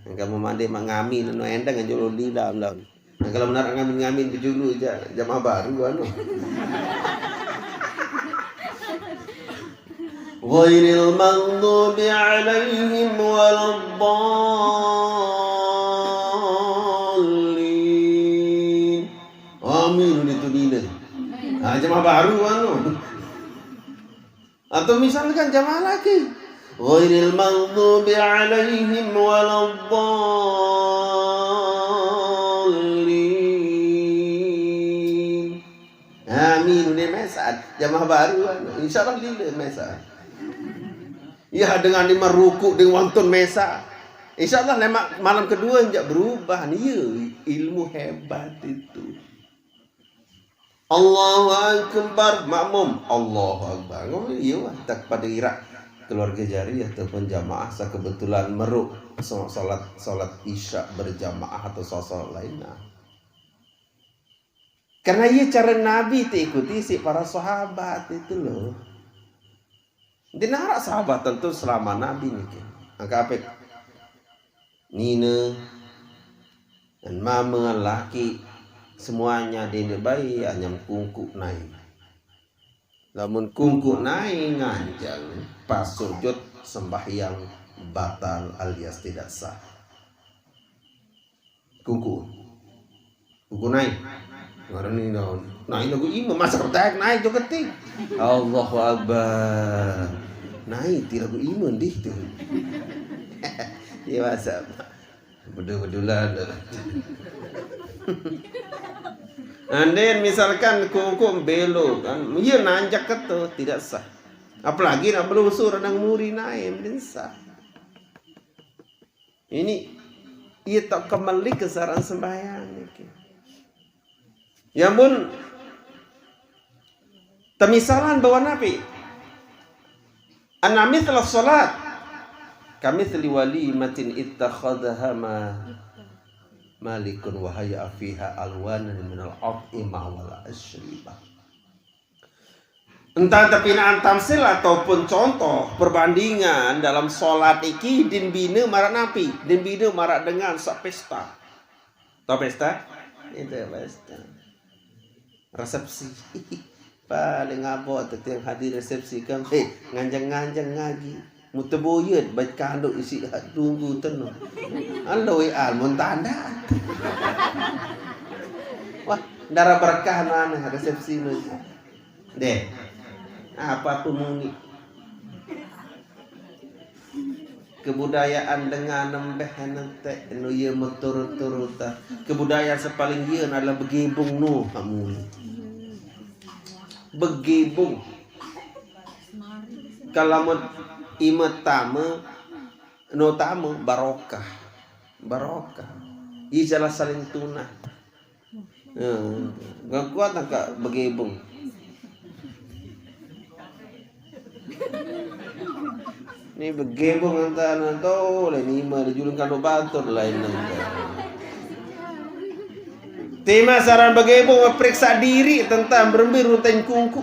Angkat memande mangami neno endang anjur lila daun. Nah, kalau benar ngamin-ngamin bejulu ja, jamaah baru anu. Ghairil maghdubi alaihim waladdallin. Amin itu dina. Nah, jamaah baru anu. Atau misalkan jamaah lagi. Ghairil maghdubi alaihim waladdallin. Amin. Ini mesat. Jamaah baru kan. Insya Allah lila mesat. Ya dengan lima ruku dengan wantun mesat. Insya Allah lemak malam kedua njak berubah nih. Ya, ilmu hebat itu. Allahu Akbar, makmum. Allahu Akbar. Oh iya, wah, tak pada irak keluarga jari ataupun jamaah sa kebetulan meruk so- salat salat isya berjamaah atau salat lain. Nah. Karena iya cara Nabi diikuti si para sahabat itu loh. Dinarak sahabat tentu selama Nabi niki. Angka apa? Nina, dan mama, laki, semuanya dene bayi anyam kungkuk nai. Lamun kungkuk nai nganjang pas sujud sembahyang batal alias tidak sah. Kungkuk. Kungkuk nai. Ngarani naon? Nai lagu iman masa ketek nai joget ti. Allahu Akbar. Nai ti lagu iman dih tuh. Iya masa. Bedu-bedulan. Anden misalkan kungkuk belok kan, iya nanjak keto tidak sah. Apalagi nak belusur nang muri naim din sah. Ini iya tak kembali kesaran sembahyang niki. Ya mun temisalan bahwa Nabi anami telah salat Kamitsli walimatin ittakhadhaha ma-, malikun wa hayya fiha alwanan minal at'imah wal asyribah. Entah tapinaan tamsil ataupun contoh perbandingan dalam solat iki, din bina marak napi? Din bina marak dengan saq pesta. Tau pesta? Itu pesta. Resepsi. Paling abot tu tiang hadir resepsi kan. Eh, nganjeng-nganjeng ngaji. Mun tebuyut bait kanduk isiq tunggu tenu. Aloi almun tanda. Wah, ndara berkah mana resepsi nu. Deh. Apa aku muni? Kebudayaan dengan nembeh nente nu ye meturut-turut. Kebudayaan sepaling ye adalah begibung nu kamu. Begibung. Kalau mau imet tame, no tame barokah. Barokah. Ye jalan saling tunah. Ya, gak kuat angkat begibung. Ni begibung entah nanto le nima dijulung kanduk batur lain nanto. Tema saran begibung periksa diri tentang berembe runteng kungku.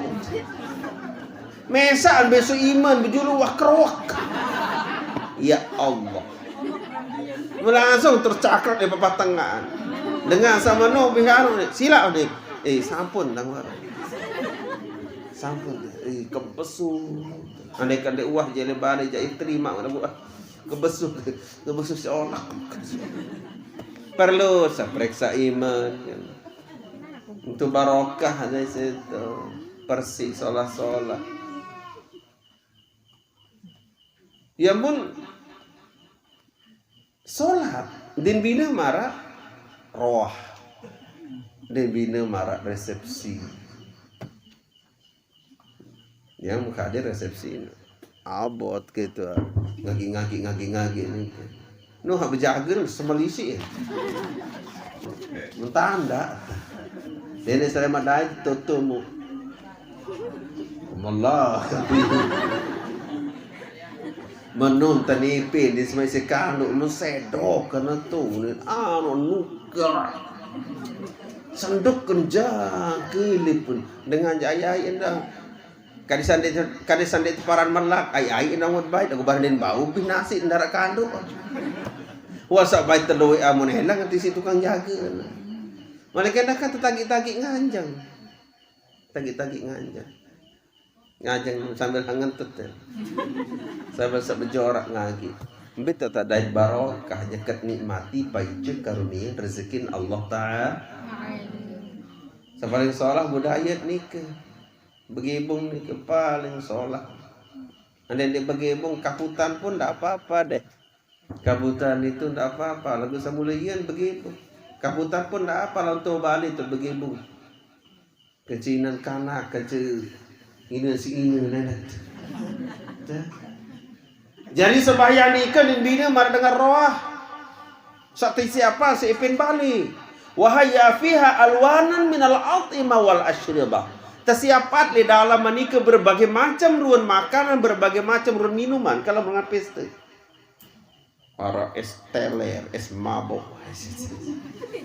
Mesaq besok iman bejulu wah kerok. Ya Allah. Langsung tercakrak di papat tengah. Dengan sama no biharu ni. Silap ni. Eh, sampun dah. Sampun. Eh, kebesu. Andai kan dek wah je le balik je terima mana buat. Kebesu. Kebesu seolah. Perlu saya periksa iman. Untuk barokah dari situ. Persi solah-solah. Ya mun solat, din bina marak roah. Din bina marak resepsi. Yang muka ada resepsi. Abot gitu. Ngagi-ngagi, ngagi-ngagi ni. Noh, hak bejaga tu semelisi. Mentanda. Dene sare madai tutumu. Malah. Menun tanipi di semai sekanu nu sedok kena tu ni. Anu nukar. Senduk kenja kelipun dengan jaya indah. Kadi sandek, kadi sandek teparan melak, ai-ai ina ngut bait, aku barnin bau bih nasi ndara kanduk. Wasa bait telu amun helang nanti si tukang jaga. Malaikat dah kata tagik-tagik nganjang. Tagik-tagik nganjang. Nganjang sambil ngentut ya. Sambil sebejorak ngagi. Mbit tak dait barokah nyeket nikmati paice karunia rezekin Allah Ta'ala. Sepaling solah budaya nike. Begibung ni ke paling solah. Andai dia begibung, kaputan pun ndak apa-apa deh. Kaputan itu ndak apa-apa. Lagu Samulian begibung. Kaputan pun ndak apa, lawan tu balik tu begibung. Kecinan kanak, kece ini si ini nenek. Jadi sembahyang ni kan bina mar dengan roh. Saq tesiapan siq ipin bale. Wa hayya fiha alwanan minal at'imah wal asyribah. Tesiapat leq dalem nike berbagai macem ruen makanan, berbagai macem ruen minuman, kalau mengan peste. Araq es teler, es mabok.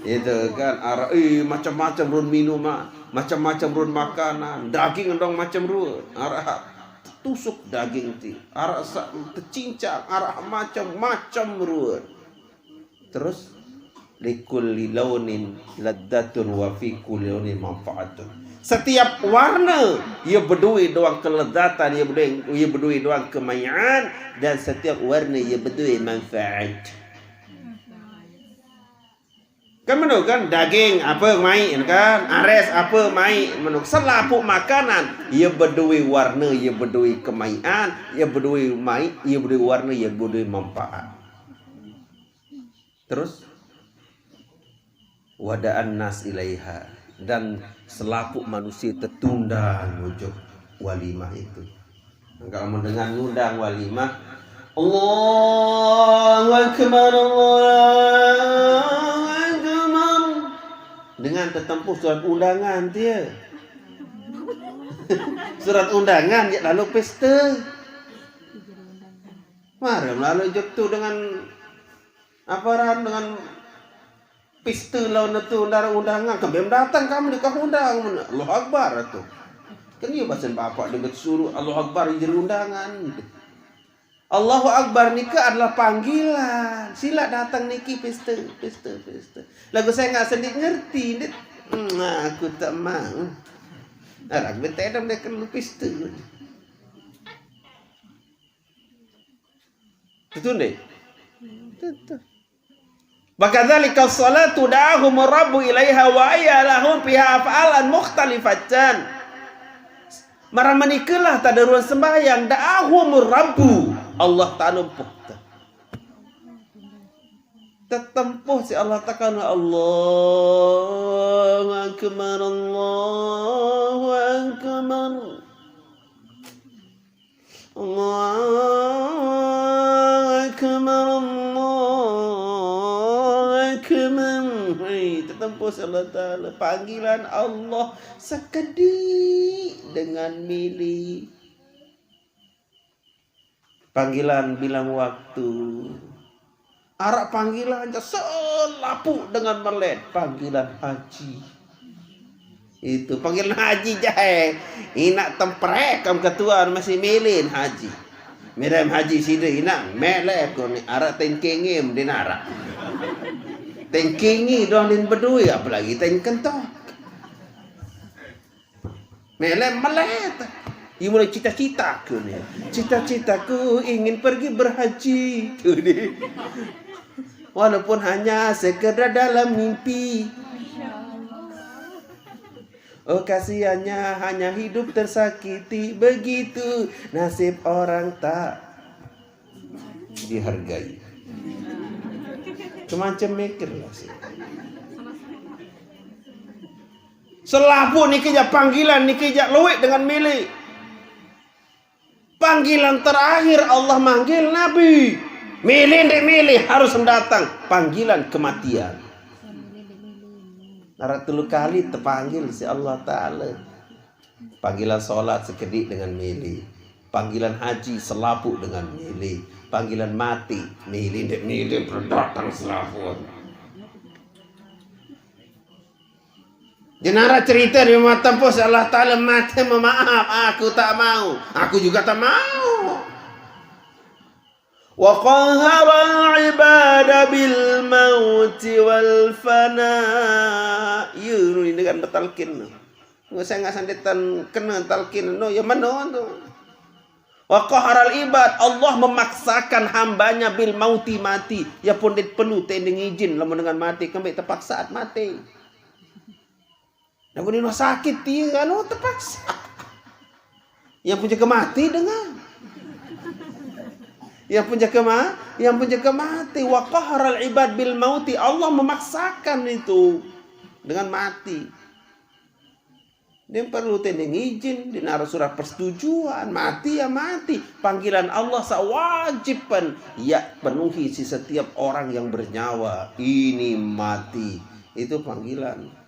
Itu kan araq, eh, macem-macem ruen minuman, macem-macem ruen makanan, daging endong macem ruen. Araq tusuk daging ti, araq saq tecincang, araq macem-macem ruen. Terus, likulli launin ladzatun wa fi kulli launin manfaatun. Setiap warna ia bedoe doang kelezatan, ia bedoe, ia bedoe doang kemaiqan, dan setiap warna ia bedoe manfaat. Kan meno kan, daging ape maiq kan, ares ape maiq, meno selapuq makanan ia bedoe warna, ia bedoe kemaiqan, ia bedoe maiq, ia bedoe warna, ia bedoe manfaat. Terus, wada'an nas ilaiha, dan selapuq manusie tetundang ojok walimah itu. Kalau mau dengan ngundang walimah, Allahu Akbar, Allahu Akbar. Dengan tetempuh surat undangan dia. Surat undangan, ya, lalu pesta. Mari lalu jok tu dengan apa ran, dengan pista lawan tu, ndaraq undangan, kembem dateng kamu dikah undang. Allahu Akbar tu. Kan iya basen bapak deket suruh Allahu Akbar jadi undangan. Allahu Akbar nike adalah panggilan. Silaq dateng niki pista, pista, pista. Laguq sengaq sendiq ngerti, ndeq, hmm, aku tak mau. Araq betedem dek kelu pista. Tetu ndeq? Tetu. Wa kadzalika shalatu da'ahum Rabbu ilaiha wa ayya lahum fiha af'alan mukhtalifatan. Maraq menikelah taderuan sembahyang, da'ahum Rabbu, Allah Ta'ala empuh. Tetempuh siq Allah Ta'ala, Allahu Akbar, Allahu Akbar. Allahu Akbar, Allahu Akbar. Hai, tetempuh siq Allah Ta'ala. Panggilan Allah sekediq dengan mele. Panggilan bilang waktu. Araq panggilan jaq selapuq dengan melet, panggilan haji. Itu panggilan haji jae. Inaq temprek kam ketuan masih mele haji. Mele haji side inaq mele ko ni araq tengkengem din araq. Tengkengi doang din bedoe, apalagi tengkentok. Mele melet. Iya mulai cita-cita ke ni. Cita-citaku ingin pergi berhaji. Tu ni. Walaupun hanya sekedar dalam mimpi. Oh, kasihannya hanya hidup tersakiti. Begitu nasib orang tak dihargai. Kemancem mikir lah sih. Selapuq niki jaq panggilan, niki jaq lueq dengan mele. Panggilan terakhir Allah manggil Nabi. Mele ndeq mele harus datang. Panggilan kematian. Araq telu kali tepanggil siq Allah Ta'ala. Panggilan sholat sekediq dengan mele. Panggilan haji selapuq dengan mele. Panggilan mate, mele ndeq mele dateng selapuq. Jenara cerite di rumah tempuh, Allah Ta'ala mate memaaf, aku tak mau, aku juga tak mau. Wa qahharal ibada bil mauti wal fana. Ye, nu ini kan betalkin. Nggak, saya nggak sandetan kena talkin, no, ya mana tu? Wa qahharal ibad, Allah memaksakan hambanya bil mauti, mati. Ya pun ndeq perlu tending izin, lamun dengan mati, kembe terpaksa mati. Lamun nino sakit, iya, anu, terpaksa. Yang punya kemati dengan. Yang punya kema-, yang punya kemati. Wa qahharal ibad bil mauti. Allah memaksakan itu dengan mati. Ndeq perlu tending izin, ndeq naruh surat persetujuan, mati ya mati. Panggilan Allah saq wajib pen, ya penuhi si setiap orang yang bernyawa. Ini mati. Itu panggilan.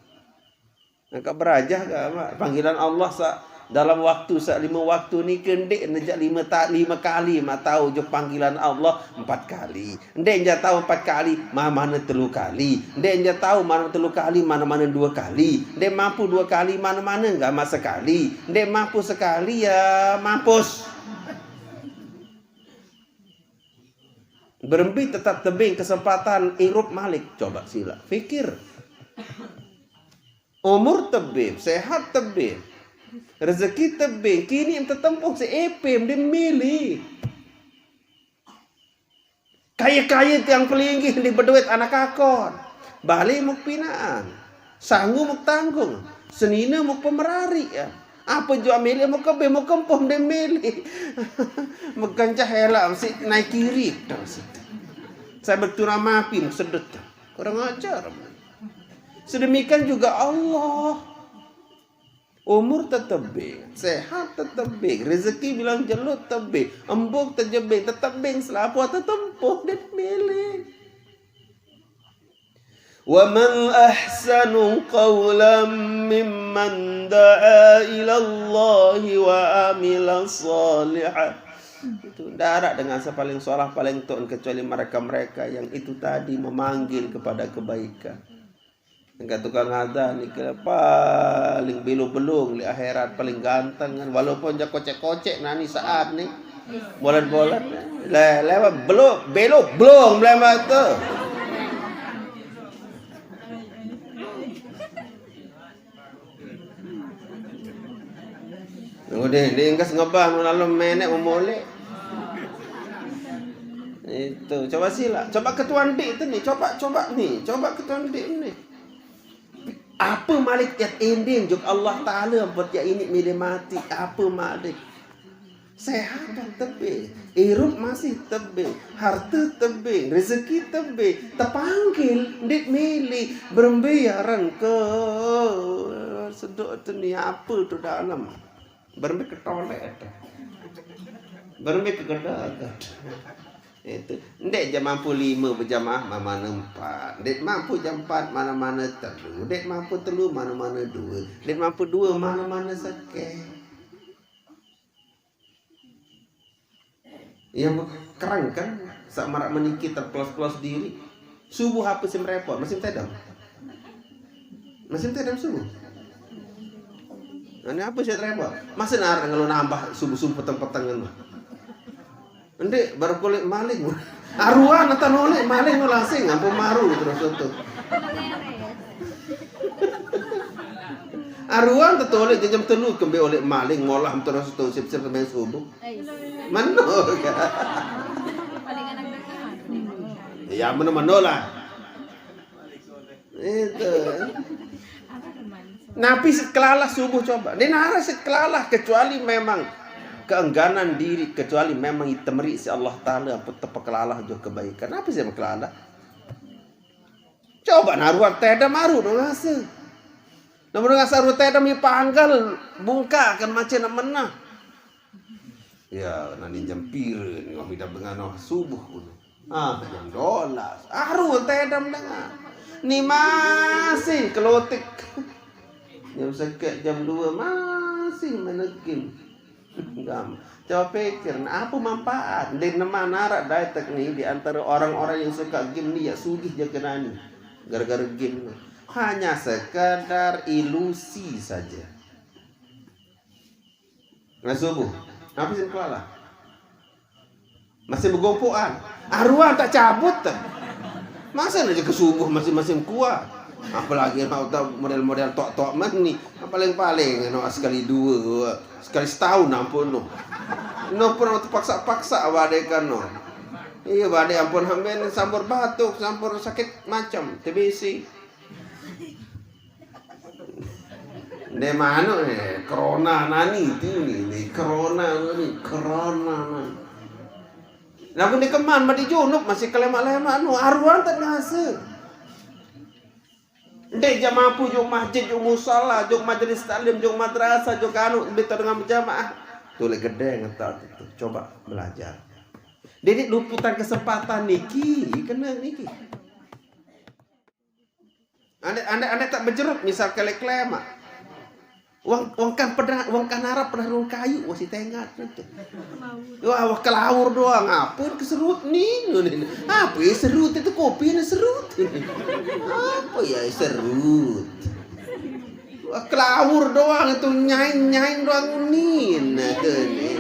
Nah, kak berajah kak, Mak? Panggilan Allah saq dalam waktu saq lime waktu nike ndeq nejak lime ta-, lime kali, mak, tao jok panggilan Allah empat kali. Ndeq jaq tao empat kali, ma-, mane telu kali. Ndeq jaq tao mane telu kali, mane-mane due kali. Ndeq mampu due kali, mane-mane nggak ma sekali. Ndeq mampu sekali, ya mampus. Berembe tetap tebeng kesempatan irup malik. Coba sila pikir. Umur tebeng, sehat tebeng, rezeki tebeng, kini em tetempuh si epem di mili. Kaye-kaye tiang pelinggih ndeq bedoet anak akon. Bale muk pinaqan. Sangu muk tanggung. Senine muk pemerari, ya. Ape juaq mele muk kebe muk kempoh ndeq mele. Megancah elaq siq naik kiri. Saya bertuna mapi muk sedet. Kurang ajar. Sedemikian juga Allah. Umur tetebeng, sehat tetebeng, rezeki bilang jelo tebeng, embung tejebeng, tetebeng selapuq tetempuh ndeq mele. Wa man ahsanu qawlan mimman da'a ilallahi wa amila shalihan. Itu Ndak araq dengan saq paling solah, paling tuq, kecuali mereka-mereka yang itu tadi memanggil kepada kebaikan. Engka tukang azan nike paling belo belung leq akhirat, paling ganteng kan, walaupun jaq koceq-koceq nani saat ni. Bolan-bolan. Le, lewat belo, belo belung leman tu. Udah, dia engkas ngebah mun alum meneq memoleq. Itu, coba silaq. Coba ketuan dik tu ni, coba, coba ni, coba ketuan dik ni. Ape malik yat ending jok Allah Taala, ampun yat ini mele mati, ape malik? Sehat tebeng, irup masih tebeng, harte tebeng, rezeki tebeng, tepanggil, ndeq mele, berembe aran ke sedoq tu ni, ape tu dalem? Berembe ketolek tu. Berembe kegedaget. Itu. Ndeq jaq mampu lime bejamaah, mane-mane empat. Ndeq mampu jaq empat, mane-mane telu. Ndeq mampu telu, mane-mane due. Ndeq mampu due, mane-mane sekeq. Yang kereng kan, saq maraq meniki terpelos-pelos diriq. Subuh ape sih merepot? Masih tedem? Masih tedem subuh? Nah, ini ape sih repot? Masih naraq ngelo nambah subuh-subuh peteng-peteng ngeno. Ndeq, baru koleq maling. Aruan atan oleq maling no lasing, ampun maru terus tu. Aruan tetoleq jam telu kembe oleq maling, molah terus tu sip-sip sampai subuh. Meno. Ya, meno-meno lah. Itu. Napi sit kelalah subuh coba? Ndeq naraq sit kelalah, kecuali memang keengganan diriq, kecuali memang ite meriq siq Allah Taala, ampun tepekelalah jok kebaikan. Napi sit kelalah? Coba naruan tedem aru no ngase. Lamun ngase aru tedem ye panggal bungkaq kan macen menah. Ya, nani jam pire ni, wah, midap dengan wah subuh kuno. Ah, jam dolas. Aru tedem dengan. Ni masih kelotik. Jam sekeq, jam due masih main game. Gam. Coba pikir, nah, ape manfaat? Ndeq neman araq daeq ni di antara orang-orang yang suka game ni, ya sugih jaq kenani. Gara-gara game ni. Hanya sekedar ilusi saja. Nah, subuh. Napi sit kelalah? Masih begompokan. Aruan tak cabut tah. Masa aja ke subuh masih, masih kuat. Apalagi nak tau model-model tok-tok meni. Paling-paling no sekali due, sekali setahun ampun no. No pernah terpaksa-paksa badeq kan no. Iya, badeq ampun hamil, sampun batuk, sampun sakit macem, T B C. Ndeq manuk ni, corona nani tu ni, ni corona nani, corona nani. Laguq ndeq keman, madi junub masih kelemaq-lemaq nu, aruan tak ngase. Ndeq jaq mampu jok masjid, jok musala, jok majelis taklim, jok madrasah, jok anu, ndeq tau dengan berjamaah. Tu leq gedeng entar tu, coba belajar. Ndeq, ndeq luputan kesempatan niki, kene niki. Andeq, andeq, andeq tak bejerut, misal kelek klemak. Wong, wong kan pernah, wong kan arap pernah rung kayu, wah si tengat tu. Wah, wah kelawur doang, ape keserut ni, ni, ni. Ape serut itu kopi ni serut. Ape ya serut? Wah, kelawur doang itu, nyaing-nyaing doang unin. Nah, tu ni.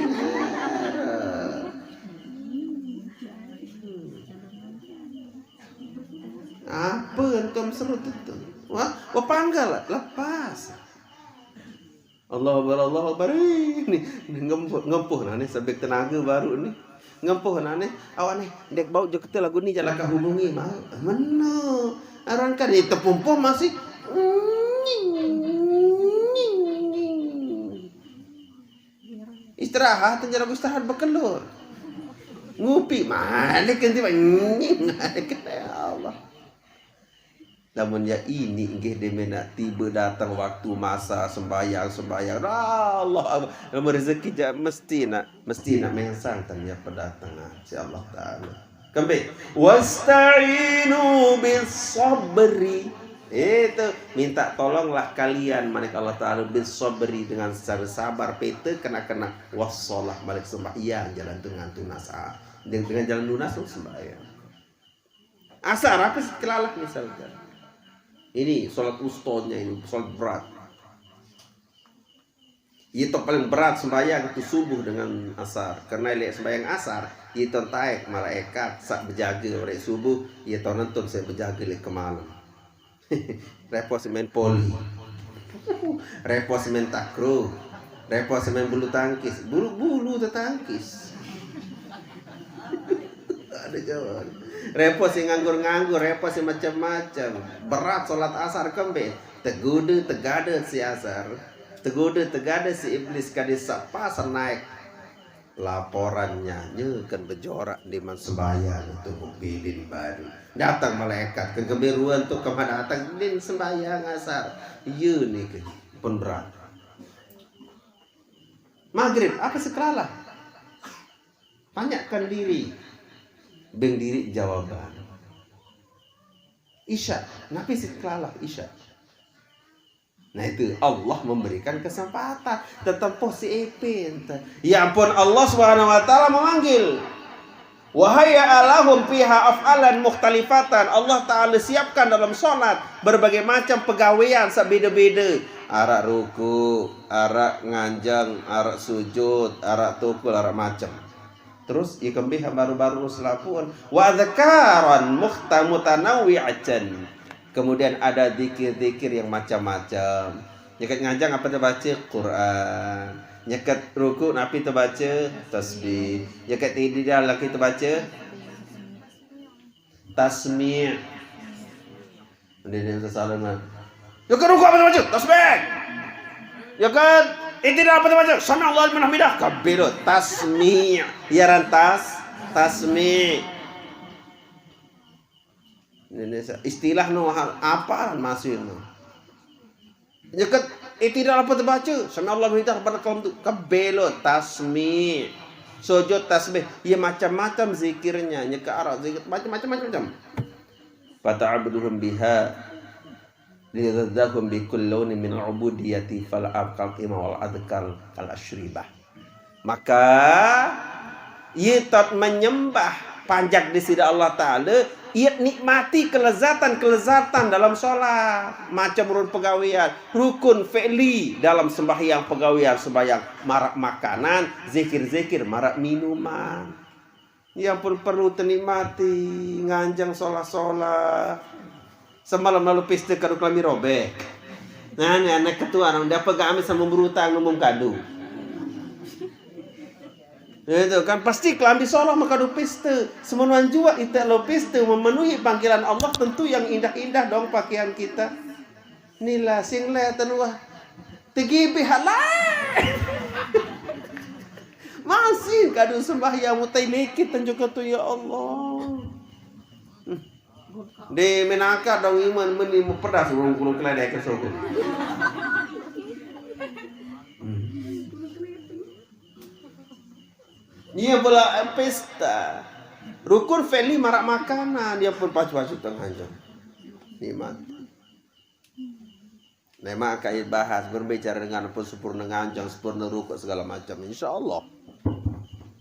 Ape antum serut itu? Wah, wah panggal lepas. Allahu Akbar, Allahu Akbar. Ih, ni, ni ngempuh, ngempuh nah ni, sebek tenaga baru ni. Ngempuh nah ni, awak ni, ndeq bau jok te lagu ni, jaq lakaq hubungi mauq. Meno. Arang kan ni tepumpung masih. Istirahat, jaq lagu istirahat bekelor. Ngupi, malik kan tiba, malik, ya Allah. Lamun ya ini nggih demen nak tiba datang waktu masa sembahyang, sembahyang. Allah, Allah. Lamun rezeki jaq mesti nak, mesti nak mensang tanya pedatangan si Allah Taala. Kembe, "Wasta'inu bis sabri." Itu minta tolonglah kalian, manik Allah Ta'ala, bil sabri, dengan secara sabar, pete kena-kena, wassalah, manik sembahyang, jalan tu ngantu nasa. Dengan, dengan jalan lunas tu sembahyang. Asar apa sih kelalah misalkan? Ini sholat ustonnya, ini sholat berat. Itu paling berat sembahyang itu subuh dengan asar. Karena lek sembahyang asar, itu taek malaikat sak bejaga lek subuh, itu nonton saya bejaga lek ke malam. Repot si main poli. Repot si main takro. Repot si main bulu tangkis. Bulu-bulu tetangkis. Ada jawaban. Repot si nganggur-nganggur, repot si macam-macam. Berat sholat asar kembe. Tegude, tegade si asar. Tegude, tegade si iblis, kade sapa senaik. Laporannya, nyekan bejorak di man sembahyang tu mobilin baru. Datang malaikat, ke kebiruan tu kemah datang, din sembahyang asar. Iya ni ke, pun berat. Maghrib, apa sekelalah? Banyakkan diri. Beng diri jawaban. Isya, napi sekelalah Isya? Nah itu, Allah memberikan kesempatan. Tetempuh si Ipin. Ya ampun, Allah Subhanahu wa Ta'ala memanggil. Wahai alahum fiha af'alan mukhtalifatan. Allah Ta'ala siapkan dalam sholat berbagai macam pegawaian sebeda-beda. Arak ruku, arak nganjang, arak sujud, arak tukul, arak macam. Terus, ikembih baru-baru selapuan. Wa dzakaran mukhta-, mutanawwi'atan. Kemudian ada zikir-zikir yang macam-macam. Nyekat nganjang apa terbaca? Quran. Nyekat ruku napi terbaca? Tasbih. Nyekat tidak lagi terbaca? Tasmi'. Ini dia salah nah. Ya kan ruku apa terbaca? Tasbih. Ya kan? Itu dah apa terbaca? Sami Allah liman hamidah. Kabilu. Tasmi'. Ya rantas. Tasmi'. Ini sa-, istilah no ha-, apa masih no? Nyekat, eh, tidak apa terbaca. Sami Allah minta pada kaum tu. Kebelo tasmi'. Sujud tasbih. Ya macam-macam zikirnya. Nyekat arah zikir. Macam-macam, macam-macam. Fata'abuduhum biha. Liyadzahum bikul launin min al-ubudiyati fal abqal qima wal adkar kal ashribah. Maka, ye tot menyembah panjak di sida Allah Ta'ala, ye nikmati kelezatan-kelezatan dalam sholat, macam rukun pegawaian, rukun fi'li dalam sembahyang pegawaian sembahyang, marak makanan, zikir-zikir, marak minuman. Yang pun perlu ternikmati, nganjang sholat-sholat. Semalam lalu pesta kadu kelambi robek. Nah, ni anak ketua orang dia pegang ambil sama berutang ngomong kadu. Itu kan pasti kelambi solah mah kadu pesta. Semenuan jua ita lo pesta memenuhi panggilan Allah, tentu yang indah-indah dong pakaian kita. Nila sing le tenua. Tigibi halai. Masih kadu sembahyang mutai likit tunjuk tu ya Allah. Di menaka dong iman meni mu pedas urung kulung keledai ke sogo. Iya pula pesta. Rukun fi'li marak makanan, dia pun pacu-pacu tengah jam. Nikmat. Memang kait bahas berbicara dengan pun sempurna nganjang, sempurna rukuk segala macam. Insya Allah.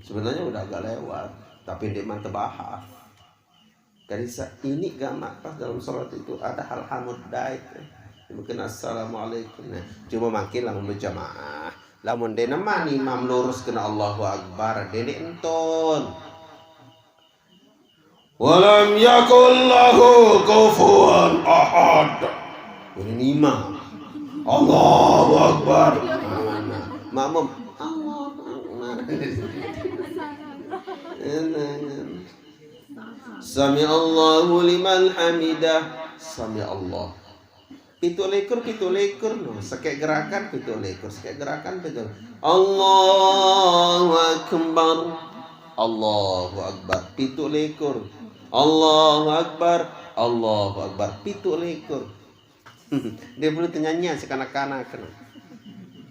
Sebenarnya udah agak lewat, tapi dia mah terbahas. Jadi sa-, ini gamak pas dalam sholat itu ada hal-hal mudait. Mungkin assalamualaikum. Nah, cuma makin lamun berjamaah. Lamun dia nemani imam lurus kena Allahu Akbar, dia enton. Walam yakul lahu kufuwan ahad. Ini imam. Allahu Akbar. Nah, makmum. Allahu Akbar. Sami Allahu liman hamidah. Sami Allah. Pitu likur, pitu likur, no. Sekek gerakan, pitu likur. Sekek gerakan, pitu. Allahu Akbar. Allahu Akbar. Pitu likur. Allahu Akbar. Allahu Akbar. Pitu likur. Dia perlu ternyanyian si kanak-kanak, no.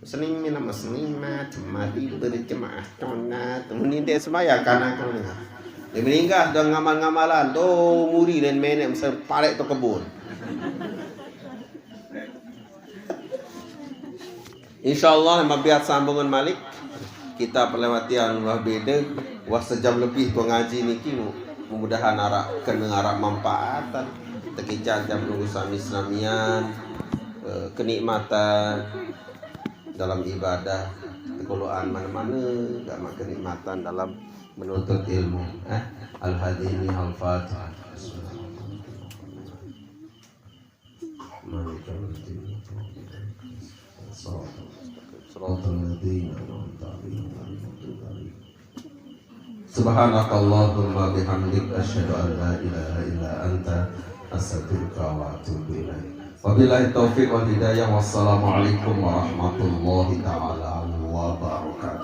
Sening minam sening mat, mati berjemaah tonat. Muni dia semaya kanak-kanak. Dia meninggal dah ngamal-ngamalan. Tuh muri dan menek mesti parek tu kebun. Insyaallah mabiat sambungan malik. Kita pelewati anu lah beda. Wah sejam lebih tu ngaji niki mu- mudahan arak kena arak manfaatan. Tekican jam nunggu sami senamian eh, kenikmatan dalam ibadah. Kekoloan mana-mana gak mak kenikmatan dalam menuntut ilmu. Eh, Al-Hadini Al-Fatihah. Bismillahirrahmanirrahim. مالك يوم الدين. صراط الذين أنعمت عليهم غير المغضوب عليهم. سبحانك اللهم وبحمدك أشهد أن لا إله إلا أنت أستغفرك وأتوب إليك. وبالله التوفيق والهداية والسلام عليكم ورحمة الله تعالى وبركاته.